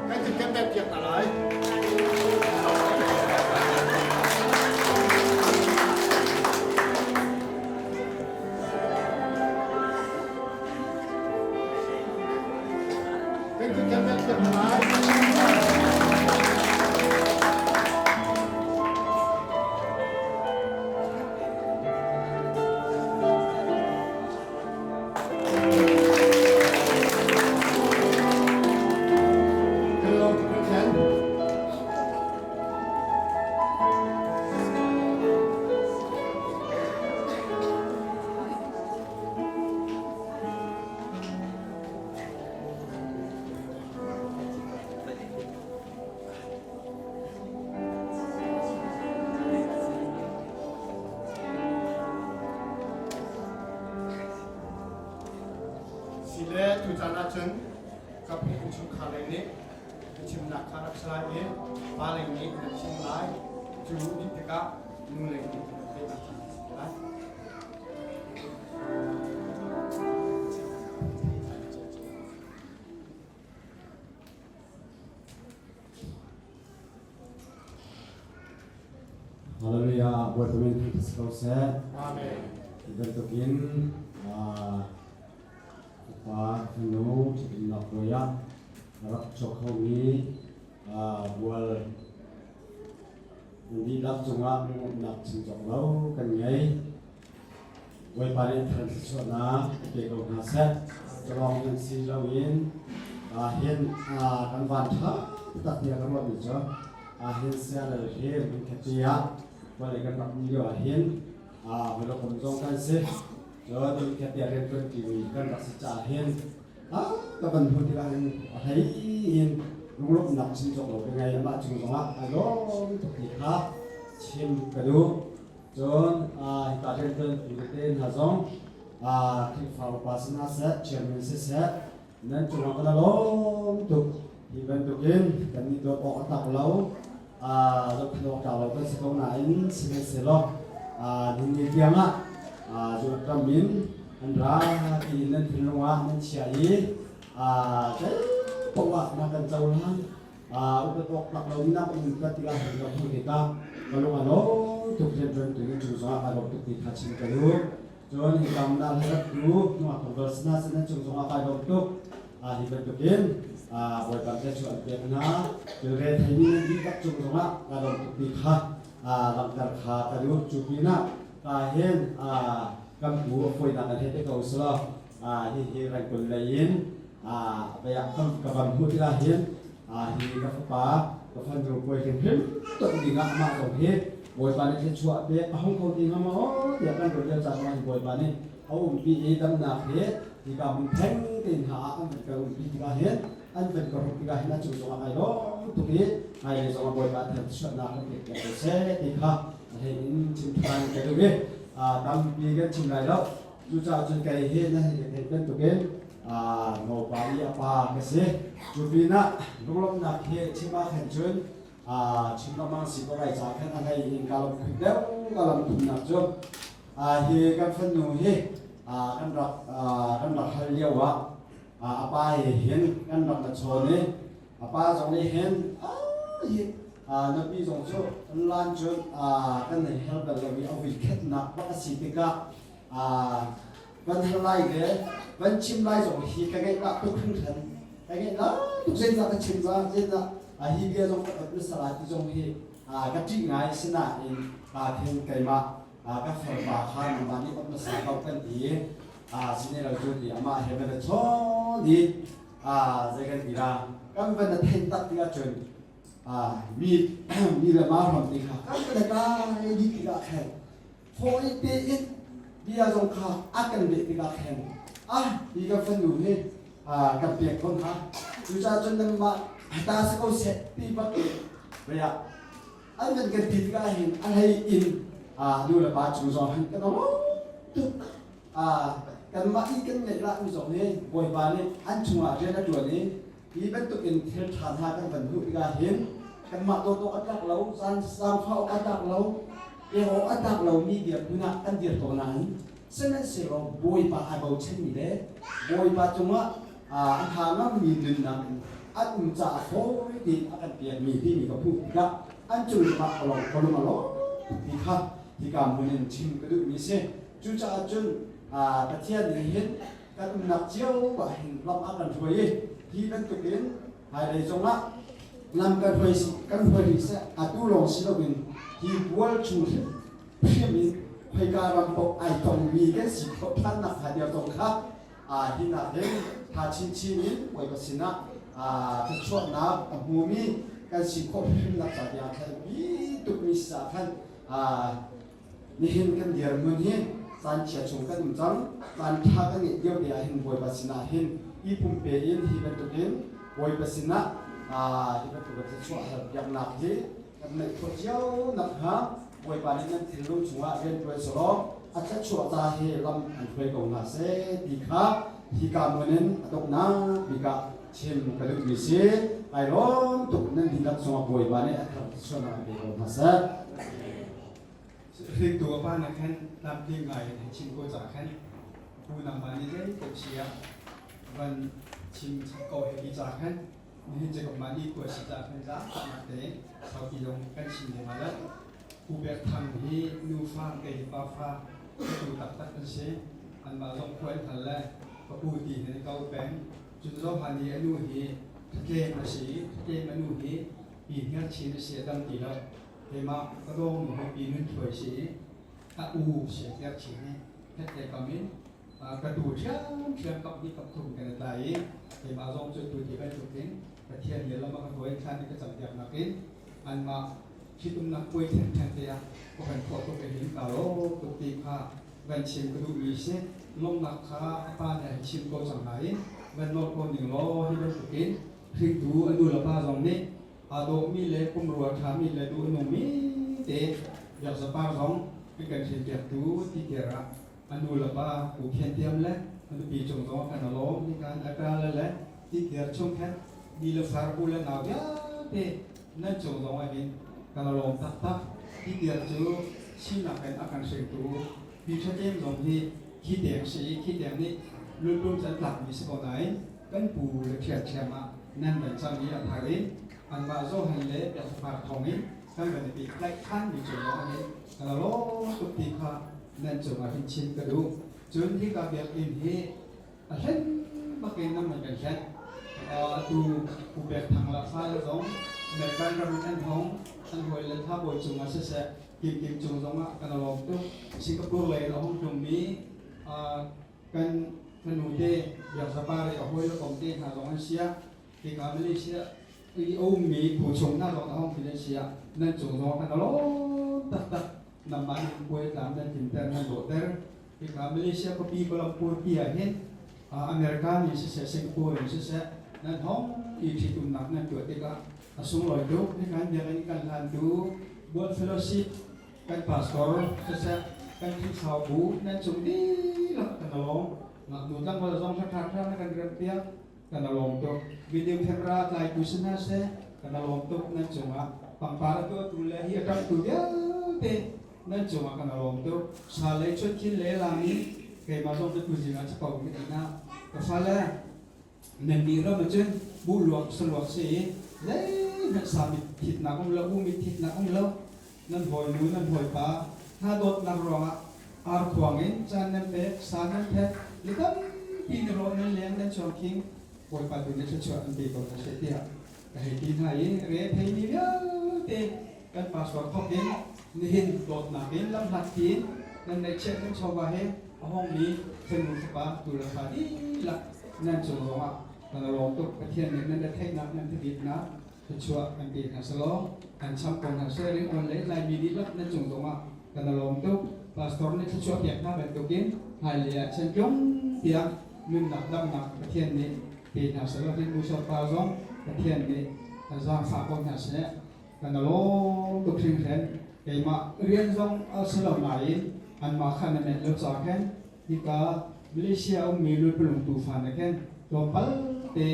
Kan kut kan bia piak hna lai. Si le tu caan ahcun ka pahnih chungkhar lei nih ka chimnak kha rak si lai i, pa lei nih na chim lai, cu dih tikah nu lei nih na peihnak kha si lai. Hallelujah, Bawipa min thangṭhat si ko seh. Amen. Hi bantukin, aa, upa fanu, ṭhitumnak puai ah a rak chuak khomi, aa, bual an dihlak cungah lunglawmhnak chim cawk lo kan ngei. Bawipa nih thangṭhatnak a pe ko hna seh. Calawng nan si loin, aa, hin, aa, kan van ṭha taktak tiah kan ruahmi cu, aa, hin sia lal hi, hin khat tiah, Bawipa nih kan rak um lio ah hin, aa, hmai lo kan zong kan si. Cun hin khat tiah rianṭuan timi kan rak si caah hin, aa, ka van hmuh tikah hin a hlei in lunglawmhnak chim cawk lo ka ngei, amah cung zongah a lawm tuk ti kha chim ka duh. Cun, aa, hika rianṭuantu tete hna zong, aa, Khrihfa upa si hna seh, chairman si seh, nan cungah kan lawm tuk. Hi bantukin kannih dawt awk a tak lo, aa, zohkhenh awk tak lo kan si ko nain, sihmanhsehlaw, aa, nihin ni tiangah, aa, zumh ram in an ra tiin nan thinlung ah nan chiah i, aa, zeipaoh ah na kan cohlan. Aa, upat awk tak lo, na um ka tikah hin ka hmuh tikah ka lung a lawm tuk, rianṭuantu nih cung zongah kaa lawm tuk ti kha chim ka duh. Cun hi kamnak hla rak tu hnuah tung bal sina sina cung zongah kaa dawm tuk. Aa, hi bantukin, aa, Bawipa te chuah pek hna, thilri theimi nan dihlak cung zongah kaa dawm tuk ti kha, aa, langhter kha ka duh. Cu pinah, kaa hin, aa, kan pu a fawinak kan hei pe ko selaw. Aa, hi hi Rangoon lei in, aa, a pei ah kan ka van hmuh tikah hin, aa, hi ka fapa, ka fanu puai hrimhrim tuk dingah amah zong hi Bawipa nih thluachuah pek a hung ko ding a maw tiah kan run lio caah mah hi Bawipa nih a umpi i damnak hi hika hmun theng tein hna ah an van kal umpi tikah hin, an van kal hmuh tikah hin a cung zongah kaa dawm tuk i, kaa lei zongah Bawipa a thluachuahnak kan pek piak ko seh ti kha a hei in chim ṭhan ka duh i, aa, tampi kan chim lai lo. Cucaah cun kei hi na hin ka theih bantukin, aa, Mopa i a pa ka si. Cu pinah lunglawmhnak hi chim ah khan cun, aa, chim lengmang si ko lai caah khan a hlei in ka lam khut deuh, ka lam khutnak cu, aa, hi kan fanu hi, aa, kan rak, aa, kan rak hal lio ah, aa, a pa hi hin kan rak na chawn i, a pa zong nih hin, aa, hi, aa, nupi zong cu online cun, aa, kan hel bal lo i a vuikhatnak bak a si tikah, aa, van hal lai ve, van chim lai zong hi ka ngeih dah tuk hringhran. Ka ngeih dah tuk zeizah ka chim, zeizah, aa, hi bia zong ka ot hmasa lai ti zong hi, aa, ka ṭih ngai sinain, aa, khin keimah, aa, ka farpa kha nangmah nih ot hmasa ko kan ti i, aa, si ni lo cu ti amah he van a chawn i, aa, zei kan ti lai, kan van a theih tak tikah cun, aa, mi, mi le ma hrawm ti kha kan van a kai dih tikah khan, fawi tein bia zong kha a kan beh tikah khan, a, hi kan fanu hi, aa, kan pek ko hna. Cucaah cun nangmah hata si ko seh ti bak i, bia an van kan ti tikah hin a hlei in, aa, nu le pa cung zong hin kan aw tuk. Aa, kanmah i kan ngeih lahmi zong hi Bawipa nih an chungah rian a ṭuan i, hi bantukin thil ṭha hna kan van hmuh tikah hin, kanmah tawtawk a tlak lo, zan, zaangfah awk a tlak lo, pek awk a tlak lo mi dirhmun ah kan dir ko nain, sihmanhsehlaw Bawipa aa bochanmi le Bawipa cungah, aa, a ṭha ngammi nunnak in an um caah fawi tein a kan piakmi timi ka hmuh tikah an cung zongah ka lawng, ka lung a lawng tuk ti kha hika hmun in chim ka duhmi a si. Cucaah cun, aa, Pathian nih hin kan umnak cio ah hin lam a kan hruai i, hi bantukin hmailei zongah lam kan hruai si, kan hruai rih seh, atu lawng si loin hi bual chung hrim hrim in khoika ram paoh aa tongmi kan si khawh ṭhannak hna bia zong kha, aa, hi nakin ṭha chinchin in Bawipa sinah, aa, thluachuahnak a hmumi kan si khawh hrimhrim nak ca tiang thlenpi tukmi si caah khan, aa, nihin kan dirhmun hi caan chia chung kan um cang, caan ṭha kan ngeih lio te ah hin Bawipa sinah hin i pumpek in hi bantukin Bawipa sinah, aa, hi bantuk kan thluachuah hal piaknak hi kan neih khawh cio nakhnga Bawipa nih nan thinlung chungah rianṭuan seh law, a thluachuah ca hi lam an hruai ko hna seh ti kha hika hmun in a donghnak bik ah chim ka duhmi si. Kaa lawm tuk, nan dihlak chungah Bawipa nih a thar thluachuahnak an pe ko hna seh. Hringtu a pa nih khan tlamtling ngai in chim ko caah khan, pu nangmah nih zei ko si ah van chim ko he ti caah khan, nihin cekop mah ni khua si caah kan zak taknak tein saupi zong kan chim lengmang lo. Pu Pek Thang hi nufa, kei hi pafa, ka tu taktak an si. Anmah zong khua an hal le ka pu ti hin an ko peng. Cun Johan hi a nu hi Ṭha Tlem a si i, Ṭha Tlem a nu hi Pi Hniar Chin a si, a dang ti lo. Keimah ka dawng nu hi Pi Nun Thuai si i, a u si a Hniar Chin hi Ṭha Tlem kam in, aa, ka tu ṭhiamṭhiam kap hnih kap thum kan i tlai i, keimah zong cu tu ti bantukin Pathian nih lam a ka hruai thlan i ka cam piak nakin, anmah hritumnak puai thengtheng te ah ka van khawh tuk ahhin, kaa lawm tuk ti kha van chim ka duhmi si. Lawmhnak kha a pa nih a chim ko cang hna i, van nolh ko ning law, hi bantukin hringtu a nu le pa zong nih aa dawhmi le kumrual ṭhami le duh a nungmi te biakzapar zong kan kan hrilpiaktu ti tiar ah, a nu le pa Pu Khen Tiam le a nupi cung zong a kan a lawm, hika in a ṭa le le ti tiar chungkhat mi le far, u le nau vialte nan cung zong ah hin kan a lawm taktak. Ti tiar cu sinak kan a kan hringtu Pi Ṭha Tlem zong hi khi teng si i, khi teng nih lultlum can tlakmi si ko nain, kan pu le ṭhiamṭhiam ah nan van cam i a phar in, anmah Johan le biakfapar thawngin kan van i pek tlaih khan mi cung zong ah hin kan a lawm tuk ti kha nan cungah hin chim ka duh. Cun hika biakinn hi a hlen bakin nan man kan hlen. Aa, tu Pu Pek Thang lah fa le zong American ram in an hong, an hawi le thabawi cungah siseh, kimkim cung zongah kan a lawm tuk. Singapore lei in a hong tlungmi, aa, kan fanute, biakzapa rei a hawi le komte hna zong an si ah, hika Malaysia i a ummi phu chung hna zong a hong khin an si ah, nan cung zong kan a lawm taktak. Nanmah nih puai tlam nan timter, nan dawhter. Hika Malaysia khuapi Kuala Lumpur pi ah hin, aa, America nih siseh, Singapore nih siseh, nan hong i ṭhitumnak nan tuah tikah a sunglawi tuk. Hika in biakinn kan hlantu World Fellowship kan pastor siseh, kan Khrihfabu nan cung dihlak kan a lawm. Ngaknu tlangval zong hla ṭha ṭha na kan rempiak, kan a lawm tuk. Video camera tlaitu si hna seh, kan a lawm tuk nan cungah. Pangpar a tuahtu le hi a ṭangtu vialte nan cungah kan a lawm tuk. Sa lei chun khin le la nih keimah zong ka tu zingah chapau ka ti hna. Ka fale, nannih ram ahcun buh luak sa luak si i, zeihmanh sa mit thitnak um lo, bu mit thitnak um lo. Nan hawinu, nan hawipa hna dawtnak ruangah ar khuang in caan nan pek, sa nan phet, mi tampi na rawh nan leng, nan chuangkhing, Bawipa tu nih thluachuah an pe ko hna seh, tiah ka hei ti hna i, re theimi vialte kan pastor thawk in nihin dawtnak in lamhlat tiin nan neihchiah nan chawva he a hongmi fanu fapa tu le fa dihlak nan cung zongah kan a lawm tuk. Pathian nih nan retheihnak, nan thubitnak thluachuah kan pe hna seh law, kan cham ko hna seh. Ring on le Laimi dihlak nan cung zongah kan a lawm tuk. Pastor nih thluachuah pek hna bantukin hmailei ah chan tlung tiang nunnak damnak Pathian nih pe hna seh law, hmun sawtpa zong Pathian nih kan zaangfah ko hna seh. Kan a lawm tuk hringhran. Keimah rian zong a si lo nain anmah kha na met lo ca khan hika Malaysia a ummi Lulpalung tufa na khan tlawmpal te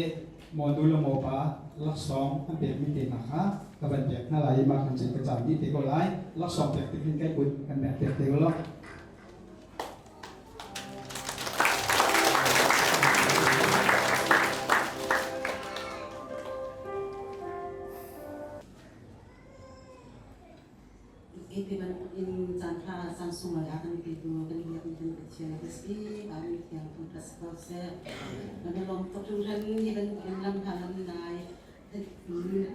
mawnu le mawpa laksawng an pekmi te hna kha ka van pek hna lai i, mah khan cun ka caan dih te ko lai. Laksawng pek te khin kai kut kan met pek te ko law. Hiti ban in caan ṭha, caan sunglawi a kan petu kan biakmi kan Pathian a biapi, a min thiang thangṭhat si ko seh. Kan i lawm tuk hringhran i kan, kan lam ṭha lam nai,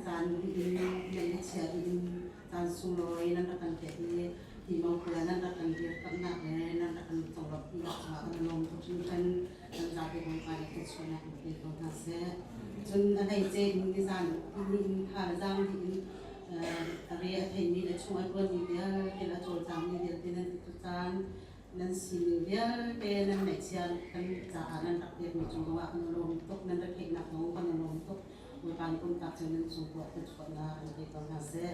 caan in nan i chiah in caan sunglawi nan rak kan pek i, hi mawkua nan rak kan dirkamhnak le nan rak kan conglawmhnak cungah kan i lawm tuk hringhran. Kan zate Bawipa nih thluachuahnak in pe ko hna seh. Cun a hleice in nizan nihin kha zaang dih in, eh, a re a theimi le chung a ṭuanmi vialte le a cawlcangmi vialte nan ti tu caan, nan simi vialte nan ngaihchia kan caah nan rak pekmi cung zongah kan i lawm tuk, nan retheihnak zong kan i lawm tuk. Bawipa nih pumpak cio nan chung tuah thluachuahnak in pe ko hna seh.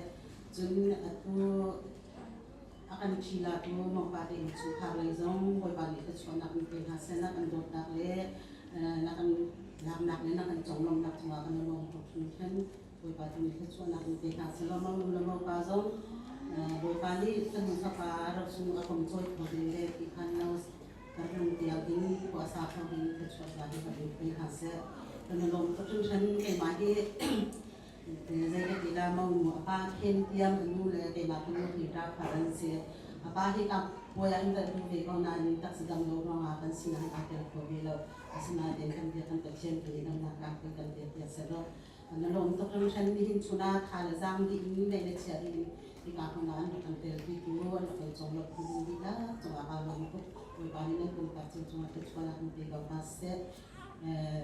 Cun atu a kan ṭhi latu mawngpa te in chungkhar lei zong Bawipa nih thluachuahnak in pe hna seh, na kan dawtnak le, eh, na kan laknak le na kan conglawmhnak cungah kan i lawm tuk hringhran. Bawipa tu nih thluachuahnak in pe hna seh law, monu le mopa zong, eh, Bawipa nih fanu fapa ro chung a kom cawi kho ding le ti khan lo, karlung tiang in khuasa kho ding thluachuah za hi kan in pe hna seh. Kan i lawm tuk hringhran. Keimah hi Zei ka ti lai, monu a pa Khen Tiam, a nu le keimah kan nu hi ta kha kan si. A pa hi tlangbawi ah in tel tu ve ko nain taxi dam lo ruangah kan sinah hin aa tel kho ve lo. Asinain kan biak kan Pathian nih damnak tlak kan biak piak seh law. Kan i lawm tuk hringhran. Nihin chun ah ṭha le zaang dih in, neih le chiah dih in, hika hmun ah an rak kan telpitu, an rak kan conglawmhtu ding dih cungah kaa lawm tuk. Bawipa nih nan pumpak cio cungah thluachuahnak in pe ko hna seh. Eh,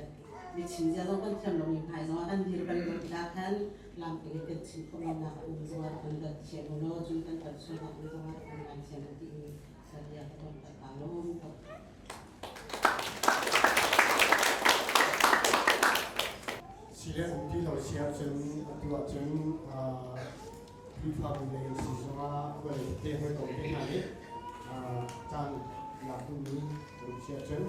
michin zia zong kan thiam lo, mi hmai zong a kan dir bal lo tikah khan lam peng i kan chim khawh lonak a um zong a kan dal thiam lo, cun kan kan sualnak um zong a kan ngai thiam lo timi kan bia ka ton tak ta lo. Serious um ti lo si ahcun, atu ahcun, ah, Khrihfabu lei si zongah, a vawlei te hawikom te hna nih, aa, caan lak duhmi um si ahcun,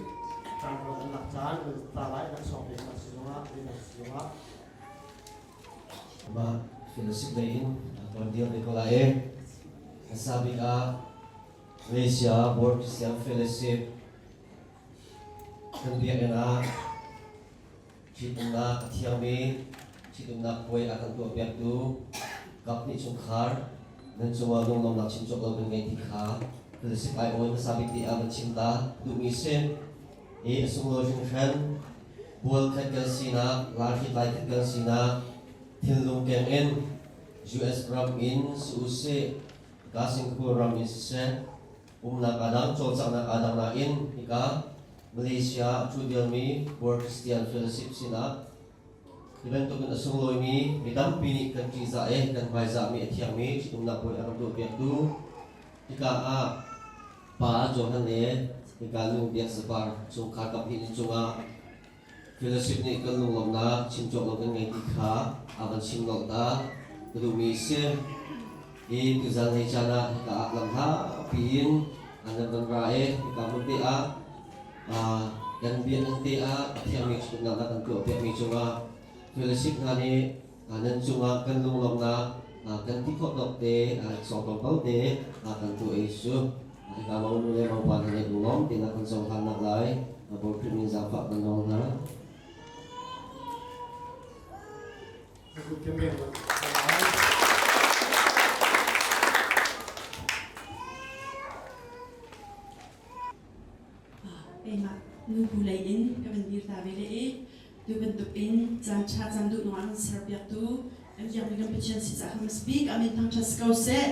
caan rawl an lak caan, an ta lai, laksawng peknak si zongah, linak si zongah. Mah fellowship lei in, aa, tuan dil te ko lai e. Hmasa bik ah Malaysia Board Christian Fellowship kan biakinn ah ṭhitumnak a thiangmi, ṭhitumnak puai a kan tuahpiaktu kap nih chungkhar nan cungah lunglawmhnak chim cawk lo kan ngei ti kha Fellowship aiawh in hmasa bik te ah van chim ta duhmi si. I a sunglawi hringhran, bual khat kan sinak, lar hritlai khat kan sinak, thinlung keng in U S ram in si usih, hika Singapore ram in siseh, umnak a dang, cawlcanghnak a dang nain, hika Malaysia a ṭhu dialmi World Christian Fellowship sinah, hi bantukin a sunglawimi mi tampi nih kan ṭihzah i kan hmaizahmi a thiangmi ṭhitumnak bawi a kan tuahpiaktu, hika ah Pa Johan le hika Lungbiak Zapar chungkhar kap hnih nih cungah fellowship nih kan lunglawmhnak chim cawk lo kan ngei ti kha a van chim lo ta ka duhmi a si. I tuzan hei caan ah hika ah lam hlapi in an van ra i hika hmun te ah, aa, kan biakinn te ah a thiangmi ṭhitumnak na kan tuahpiakmi cungah fellowship hna nih, aa, nan cungah kan lunglawmhnak, aa, kan ti khawh tawk te, aa, sawng paohpaoh te, aa, kan tuah i su. Aa, hika mo nu le mo pa hna nih lunglawm te na kan zohhlannak lai, aa, Bawi Khrih min zaangfah kan nawl hna. Keimah nubu lei in ka van dir ta ve le i, tu bantuk in caan ṭha caan duh nung an serpiaktu, an biakmi kan Pathian si caah kan hmasa bik a min thangṭhat si ko seh.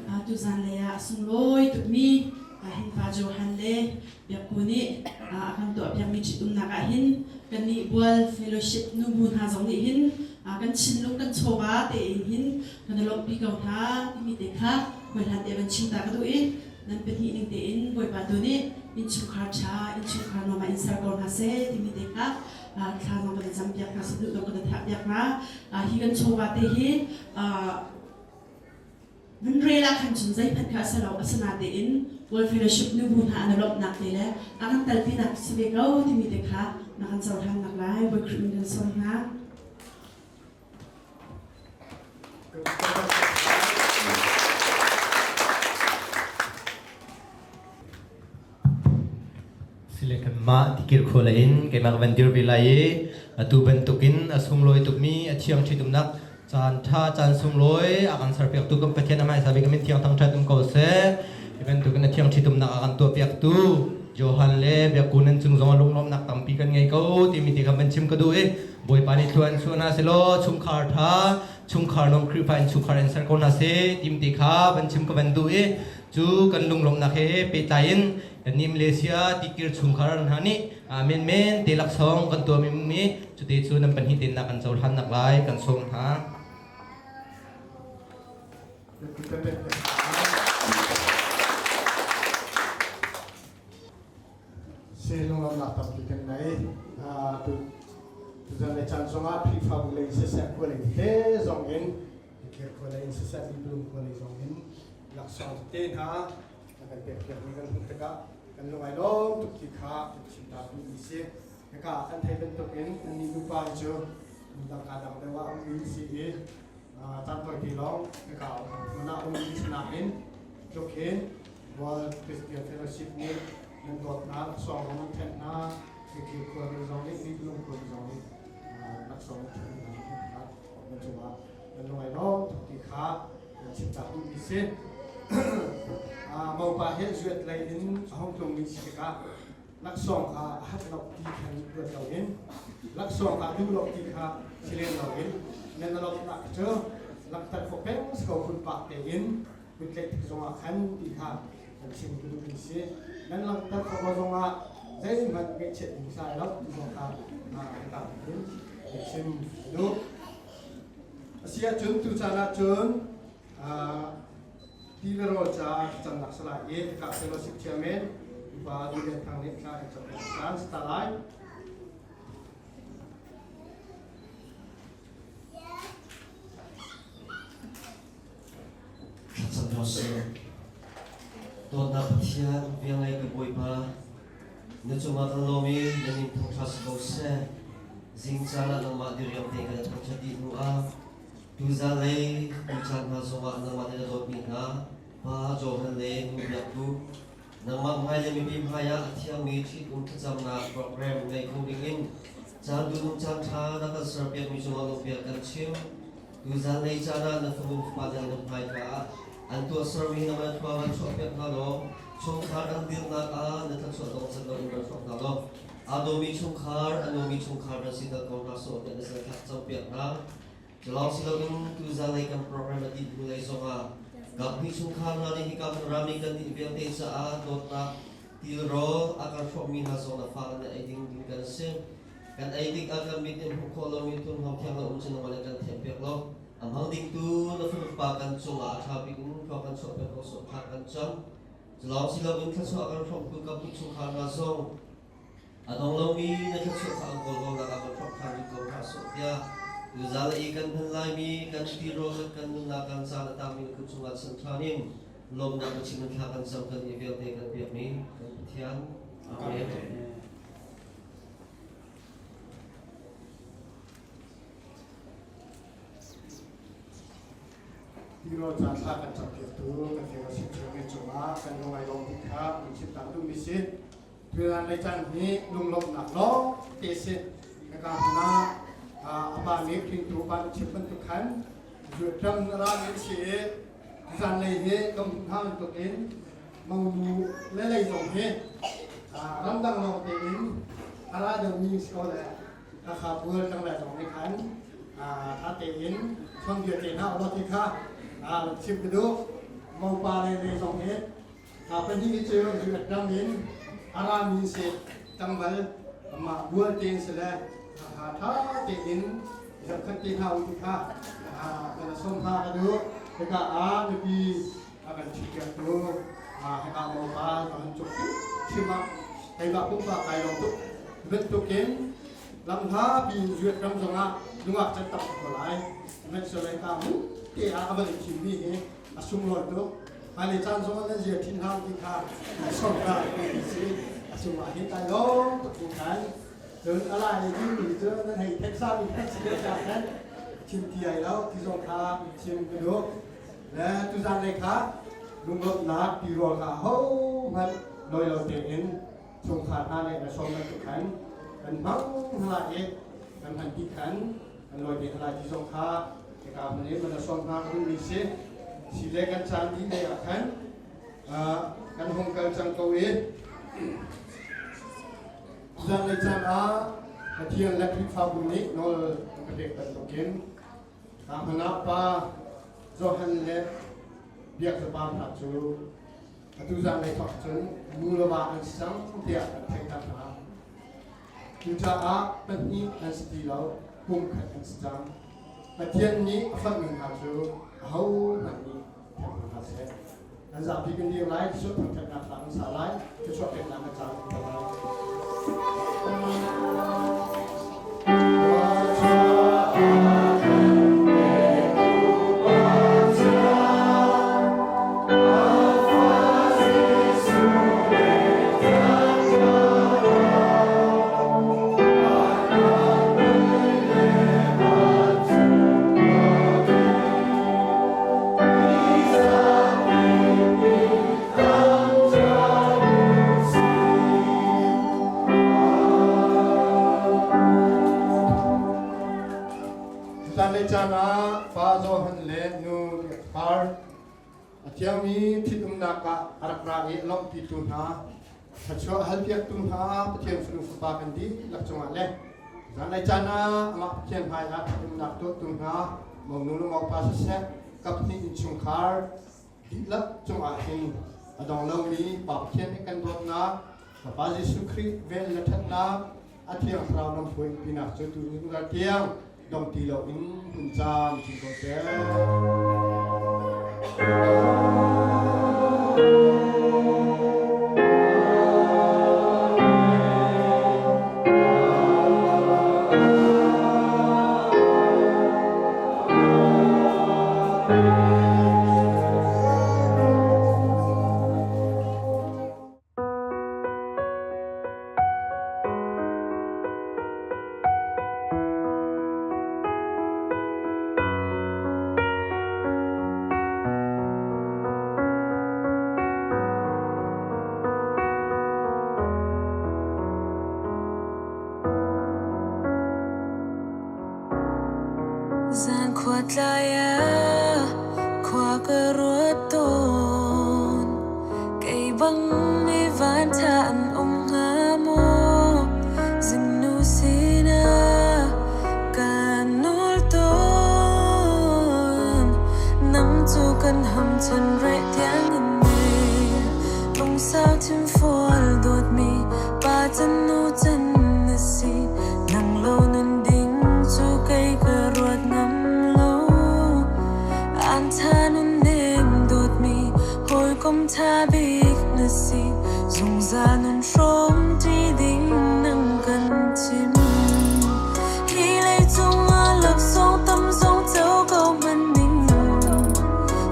Aa, tuzan lei ah a sunglawi tukmi, aa, hin Pa Johan le biakpu nih, aa, a kan tuahpiakmi ṭhitumnak ah hin kannih bual fellowship nubu hna zong nih hin, aa, kan thinlung kan chawva tein hin kan i lawmhpi ko hna timi te kha hoi hlan te van chim ta ka duh i, nan pahnih ning tein Bawipa tu nih innchungkhar ṭha, innchungkhar nuam ah in ser ko hna seh timi te kha, aa, thla zong kan i campiak hna, saduh zong kan i thahpiak hna. Aa, hi kan chawva te hi, aa, van rel ah khan cun zeihmanh kha a si lo, asinatein World Fellowship nubu hna an i lawmhnak te le a kan telpinak si ve ko timi te kha na kan cohlannak lai, Bawi Khrih min kan sawm hna. Sile kanmah tikir khua lei in keimah ka van dir ve lai i, atu bantukin a sunglawi tukmi a thiang ṭhitumnak caan ṭha caan sunglawi a kan serpiaktu kan Pathian a hmaisa bik a min thiang thangṭhat um ko seh. Hi bantukin a thiang ṭhitumnak a kan tuahpiaktu Johan le biakpu nan cung zong a lunglawmhnak tampi kan ngei ko timi te kha van chim ka duh i, Bawipa nih thluachuah hna seh law, chungkhar ṭha, chungkhar nuam Khrihfa in chungkhar in ser ko hna seh timi te kha van chim ka van duh i, cu kan lunglawmhnak he pehtlai in kannih Malaysia tikir chungkhar hna nih, aa, menmen te laksawng kan tuahmi, cu te cu nan pahnih tein na kan cohlannak lai kan sawm hna. Si lunglawmhnak tampi kan ngei. Aa, tu, tuzan le caan zongah Khrihfabu lei siseh, khua lei te zong in, Kir khua lei in siseh, Biblung khua lei zong in laksawng te hna a kan pekpiakmi kan hmuh tikah kan lungai lawm tuk ti kha kan chim ta mi si. Hika kan theih bantukin nannih nupa hi cu dangka dang deuh ah a ummi si i, aa, caan tawite lawng hika hmun ah a ummi si nain, tluk hin World Christian Fellowship nih nan dawt hna, laksawng zong nan ṭhen hna, Kir khua nih zong nih, Biblung khua nih zong nih, aa, laksawng nan ṭhen hna, nan cungah nan lungai lawm tuk ti kha kan chim ta mi si. Aa, mopa hi zuat lei in a hung tlungmi si tikah, laksawng kha a hat lo ti khan luat lo in, laksawng kha duh lo ti kha si len lo in, nan a lawmhnak cu langhter khawh peng si ko, hun pah tein, hun tlaih tik zongah khan ti kha kan chim ka duhmi si. Nan langhter khawh zongah zeihmanh ngaihchiat ding si lo ti zong kha, aa, ka tam in kan chim ka duh. A si ahcun, tu caan ahcun, aa, ti le rawl ca ka camnak si lai i, ka fellowship chairman, Upa Dilian Thang nih thla kan camnak caan si ta lai. Thlacam hna seh. Dawtnak Pathian, viang lei ka Bawipa, na cungah kan lawm i na min thangṭhat si ko seh. Zing caan ah nangmah diriam te kan thangṭhat dih hnu ah, tuzan lei, tucaan hna zongah nangmah nih na dawtmi hna, Pa Johan le Nu Biaktu, nangmah hmai le mipi hmai ah a thiangmi ṭhitum thlacamnak program ngei kho dingin caan duh nung caan ṭha na kan serpiakmi cungah lawmhpiak kan chim. Tuzan lei caan ah na fanu fapa nih an hmaika ah an tuahsermi nangmah na thluachuah chuahpiak hna law, Chungkhar an dirnak ah na thluachuah dongchan lo in van hrawk hna law, aa dawmi chungkhar, a nuammi chungkhar van si tal ko hna sawh tiah na zalthlak campiak hna. Cu lawng si loin tuzan lei kan program a dih hnu lei zongah, kan hnih chungkhar hna nih hika kan rami kan nih vialte caah dawtnak tilrawl a kan hrawmmi hna zong na fak in na ei ding, ding kan si. Kan ei tikah kan mit in hmuh khawh lomi tun hmang thiang lo um cun nangmah le kan thempiak lo. A hmang dingtu na fanu fapa kan cungah a ṭha bik in thluak kan chuahpiak ko sawh ṭha kan cam. Cu lawng si loin thluachuah a kan hrawmtu kan hnih chungkhar hna zong a dong lomi na thluachuah kha an kawl bawlnak ah kan hrawk ṭhan rih ko hna sawh tiah tuzan lei i kan hman laimi kan tilrawl le kan nunnak kan caan a tangmi na kut chungah chim ṭhan in lawmhnak na chim in thla kan cam kan i vialte kan biakmi kan Pathian. Amen. Tirawl caan thla kan campiaktu kan fellowship chairman cungah kan lungawi lawm bik kha kan chimtak duhmi si. Tuzan lei caan hi lunglawmhnak lawngte si. Hika hmun ah, aa, a pa nih hringtu pa nih chim bantuk khan zuatram na rami si i, tuzan lei hi kan hmuh hna bantukin Monu le lei zong hi, aa, ramdang lawngte in a ra deuhmi si ko le, Hakha bual tlangval zong nih khan, aa, ṭha tein chawnh vialte hna u law ti kha, aa, chim ka duh. Mopa le lei zong hi, aa, pahnih i ceu an rak dam in a rami si tlangval, amah bual tein si le, aa, ṭha tein zohkhenh te hna u ti kha, aa, kan sawm hna ka duh. Hika ah nupi a kan ṭhipiaktu, aa, hika mopa Johan Cuk Hrim ah, keimah pumpak kai lawm tuk bantukin lam hlapi zuat ram zongah nungak can tam ko lai. Met so lai ka hmun te ah a van i thimmi hi a sunglawi tuk. Hmailei caan zongah nan zia ṭhin hau ti kha a sawm hna si. A sungah hin kai lawm tuk ti khan. Cun a lai dingmi cu nan hei theih sami kan si ko caah khan chim ti ai lo ti zong kha chim ka duh. Le tuzan lei kha lunglawmhnak tirawl kha ahohmanh lawi lo tein chungkhar hna nih na sawm bantuk khan kan hmang hna lai i kan hman dih khan kan lawi te hna lai ti zong kha hika hmun in na sawm hna ka duhmi si. Si le kan caan dih lei ah khan, aa, kan hung kal cang ko i, tuzan lei caan ah Pathian le Khrihfabu nih nawl kan ka pek bantukin, ka hmanh ah Pa Johan le biakzapa hna cu atu zan lei thawk cun nu le va an si cang tiah kan theihter hna. Cucaah pahnih an si ti lo, pumkhat an si cang. Pathian nih a fanhmi hna cu ahohmanh nih themhnak hna seh. Kan zapi kan dir lai, Jesuh thangṭhatnak tla kan sa lai, thluachuah peknak kan caan kan tel lai. Tuzan lei caan ah Pa Johan le Nu Biakphar a thiangmi ṭhitumnak ah a rak ra i a lawmhpitu hna, thluachuah a halpiaktu hna, Pathian fanu fapa kan dihlak cungah le tuzan lei caan ah amah Pathian hmaiah ṭhitumnak tuahtu hna, monu le mopa siseh, kap hnih innchungkhar, dihlak cungah hin a dong lomi Pa Pathian nih kan dawtnak, ka Pa Jesuh Khrih vel le ṭhatnak, a Thiang Thlarau lam puai umpinak cu tu zungzal tiang dong ti loin hun cam chin ko seh. Zan khua tlai ah khua ka ruat tawn, kei Mi vantha an um hnga maw? Zingnu sina ka nul tawn, nang cu kan hamchan reh tiang in nei. Lungsau thim fual dawtmi pa can nu can na si. Nang lo nun ding cu kei ka ruat ngam lo. An tha nun nem dawtmi hawikom tha bik na si. Zungzal nun hrawm ṭi ding nang kan chim. Hi leicung ah laksawng tam zong co ko hmanh ning.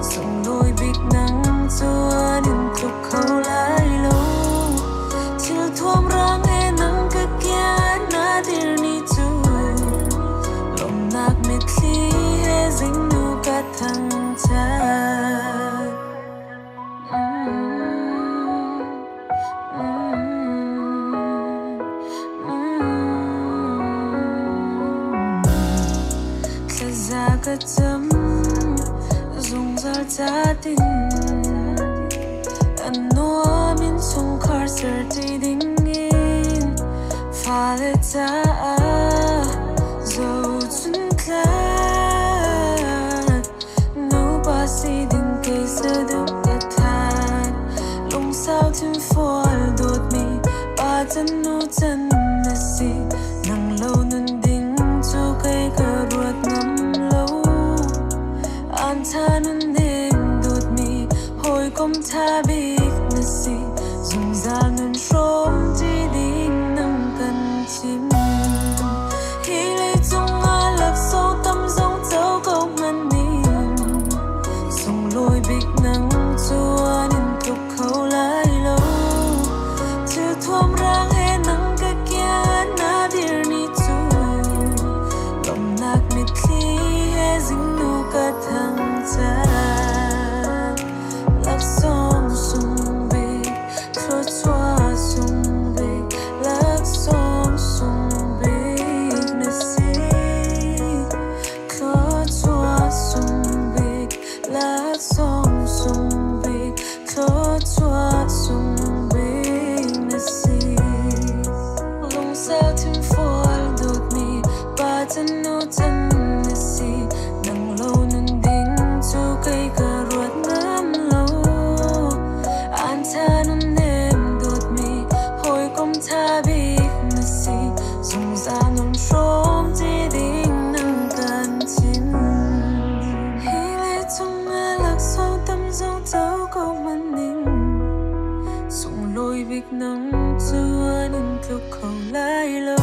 Sunglawi bik nang cu an in tluk kho lai lo. Thil thuam rang he nang ka kian na dir ni cu. Lawmhnak mitthli he zingnu ka thangṭhat. Thlaza ka cam zungzal catin, a nuam in chungkhar ser ṭi dingin fale caah zo cun tlat. Nupa si ding kei saduh ka than. Lungsau thim fual dawtmi pa can nu can na si. Nang lo nun ding cu kei ka ruat ngam lo. An tha nun nem dawtmi hawikom tha bik na si. Zungzal nun hrawm ṭi ding nang kan chim. Hi leicung ah laksawng tam zong co ko hmanh ning. Sunglawi bik nang cu an in tluk kho lai lo. Thil thuam rang he nang ka kian na dir ni cu. Lawmhnak mitthli he zingnu ka thangṭhat. Laksawng sung bik, thluachuah sung bik, laksawng sung bik na si. Thluachuah sung bik, laksawng sung bik, thluachuah sung bik na si. Lungsau thim fual dawtmi pa can nu can na si. Nang lo nun ding cu kei ka ruat ngam lo. An tha nun nem dawtmi hawikom tha bik na si. Zungzal nun hrawm ṭi ding nang kan chim. Hi leicung ah laksawng tam zong co ko hmanh ning. Sunglawi bik nang cu an in tluk kho lai lo.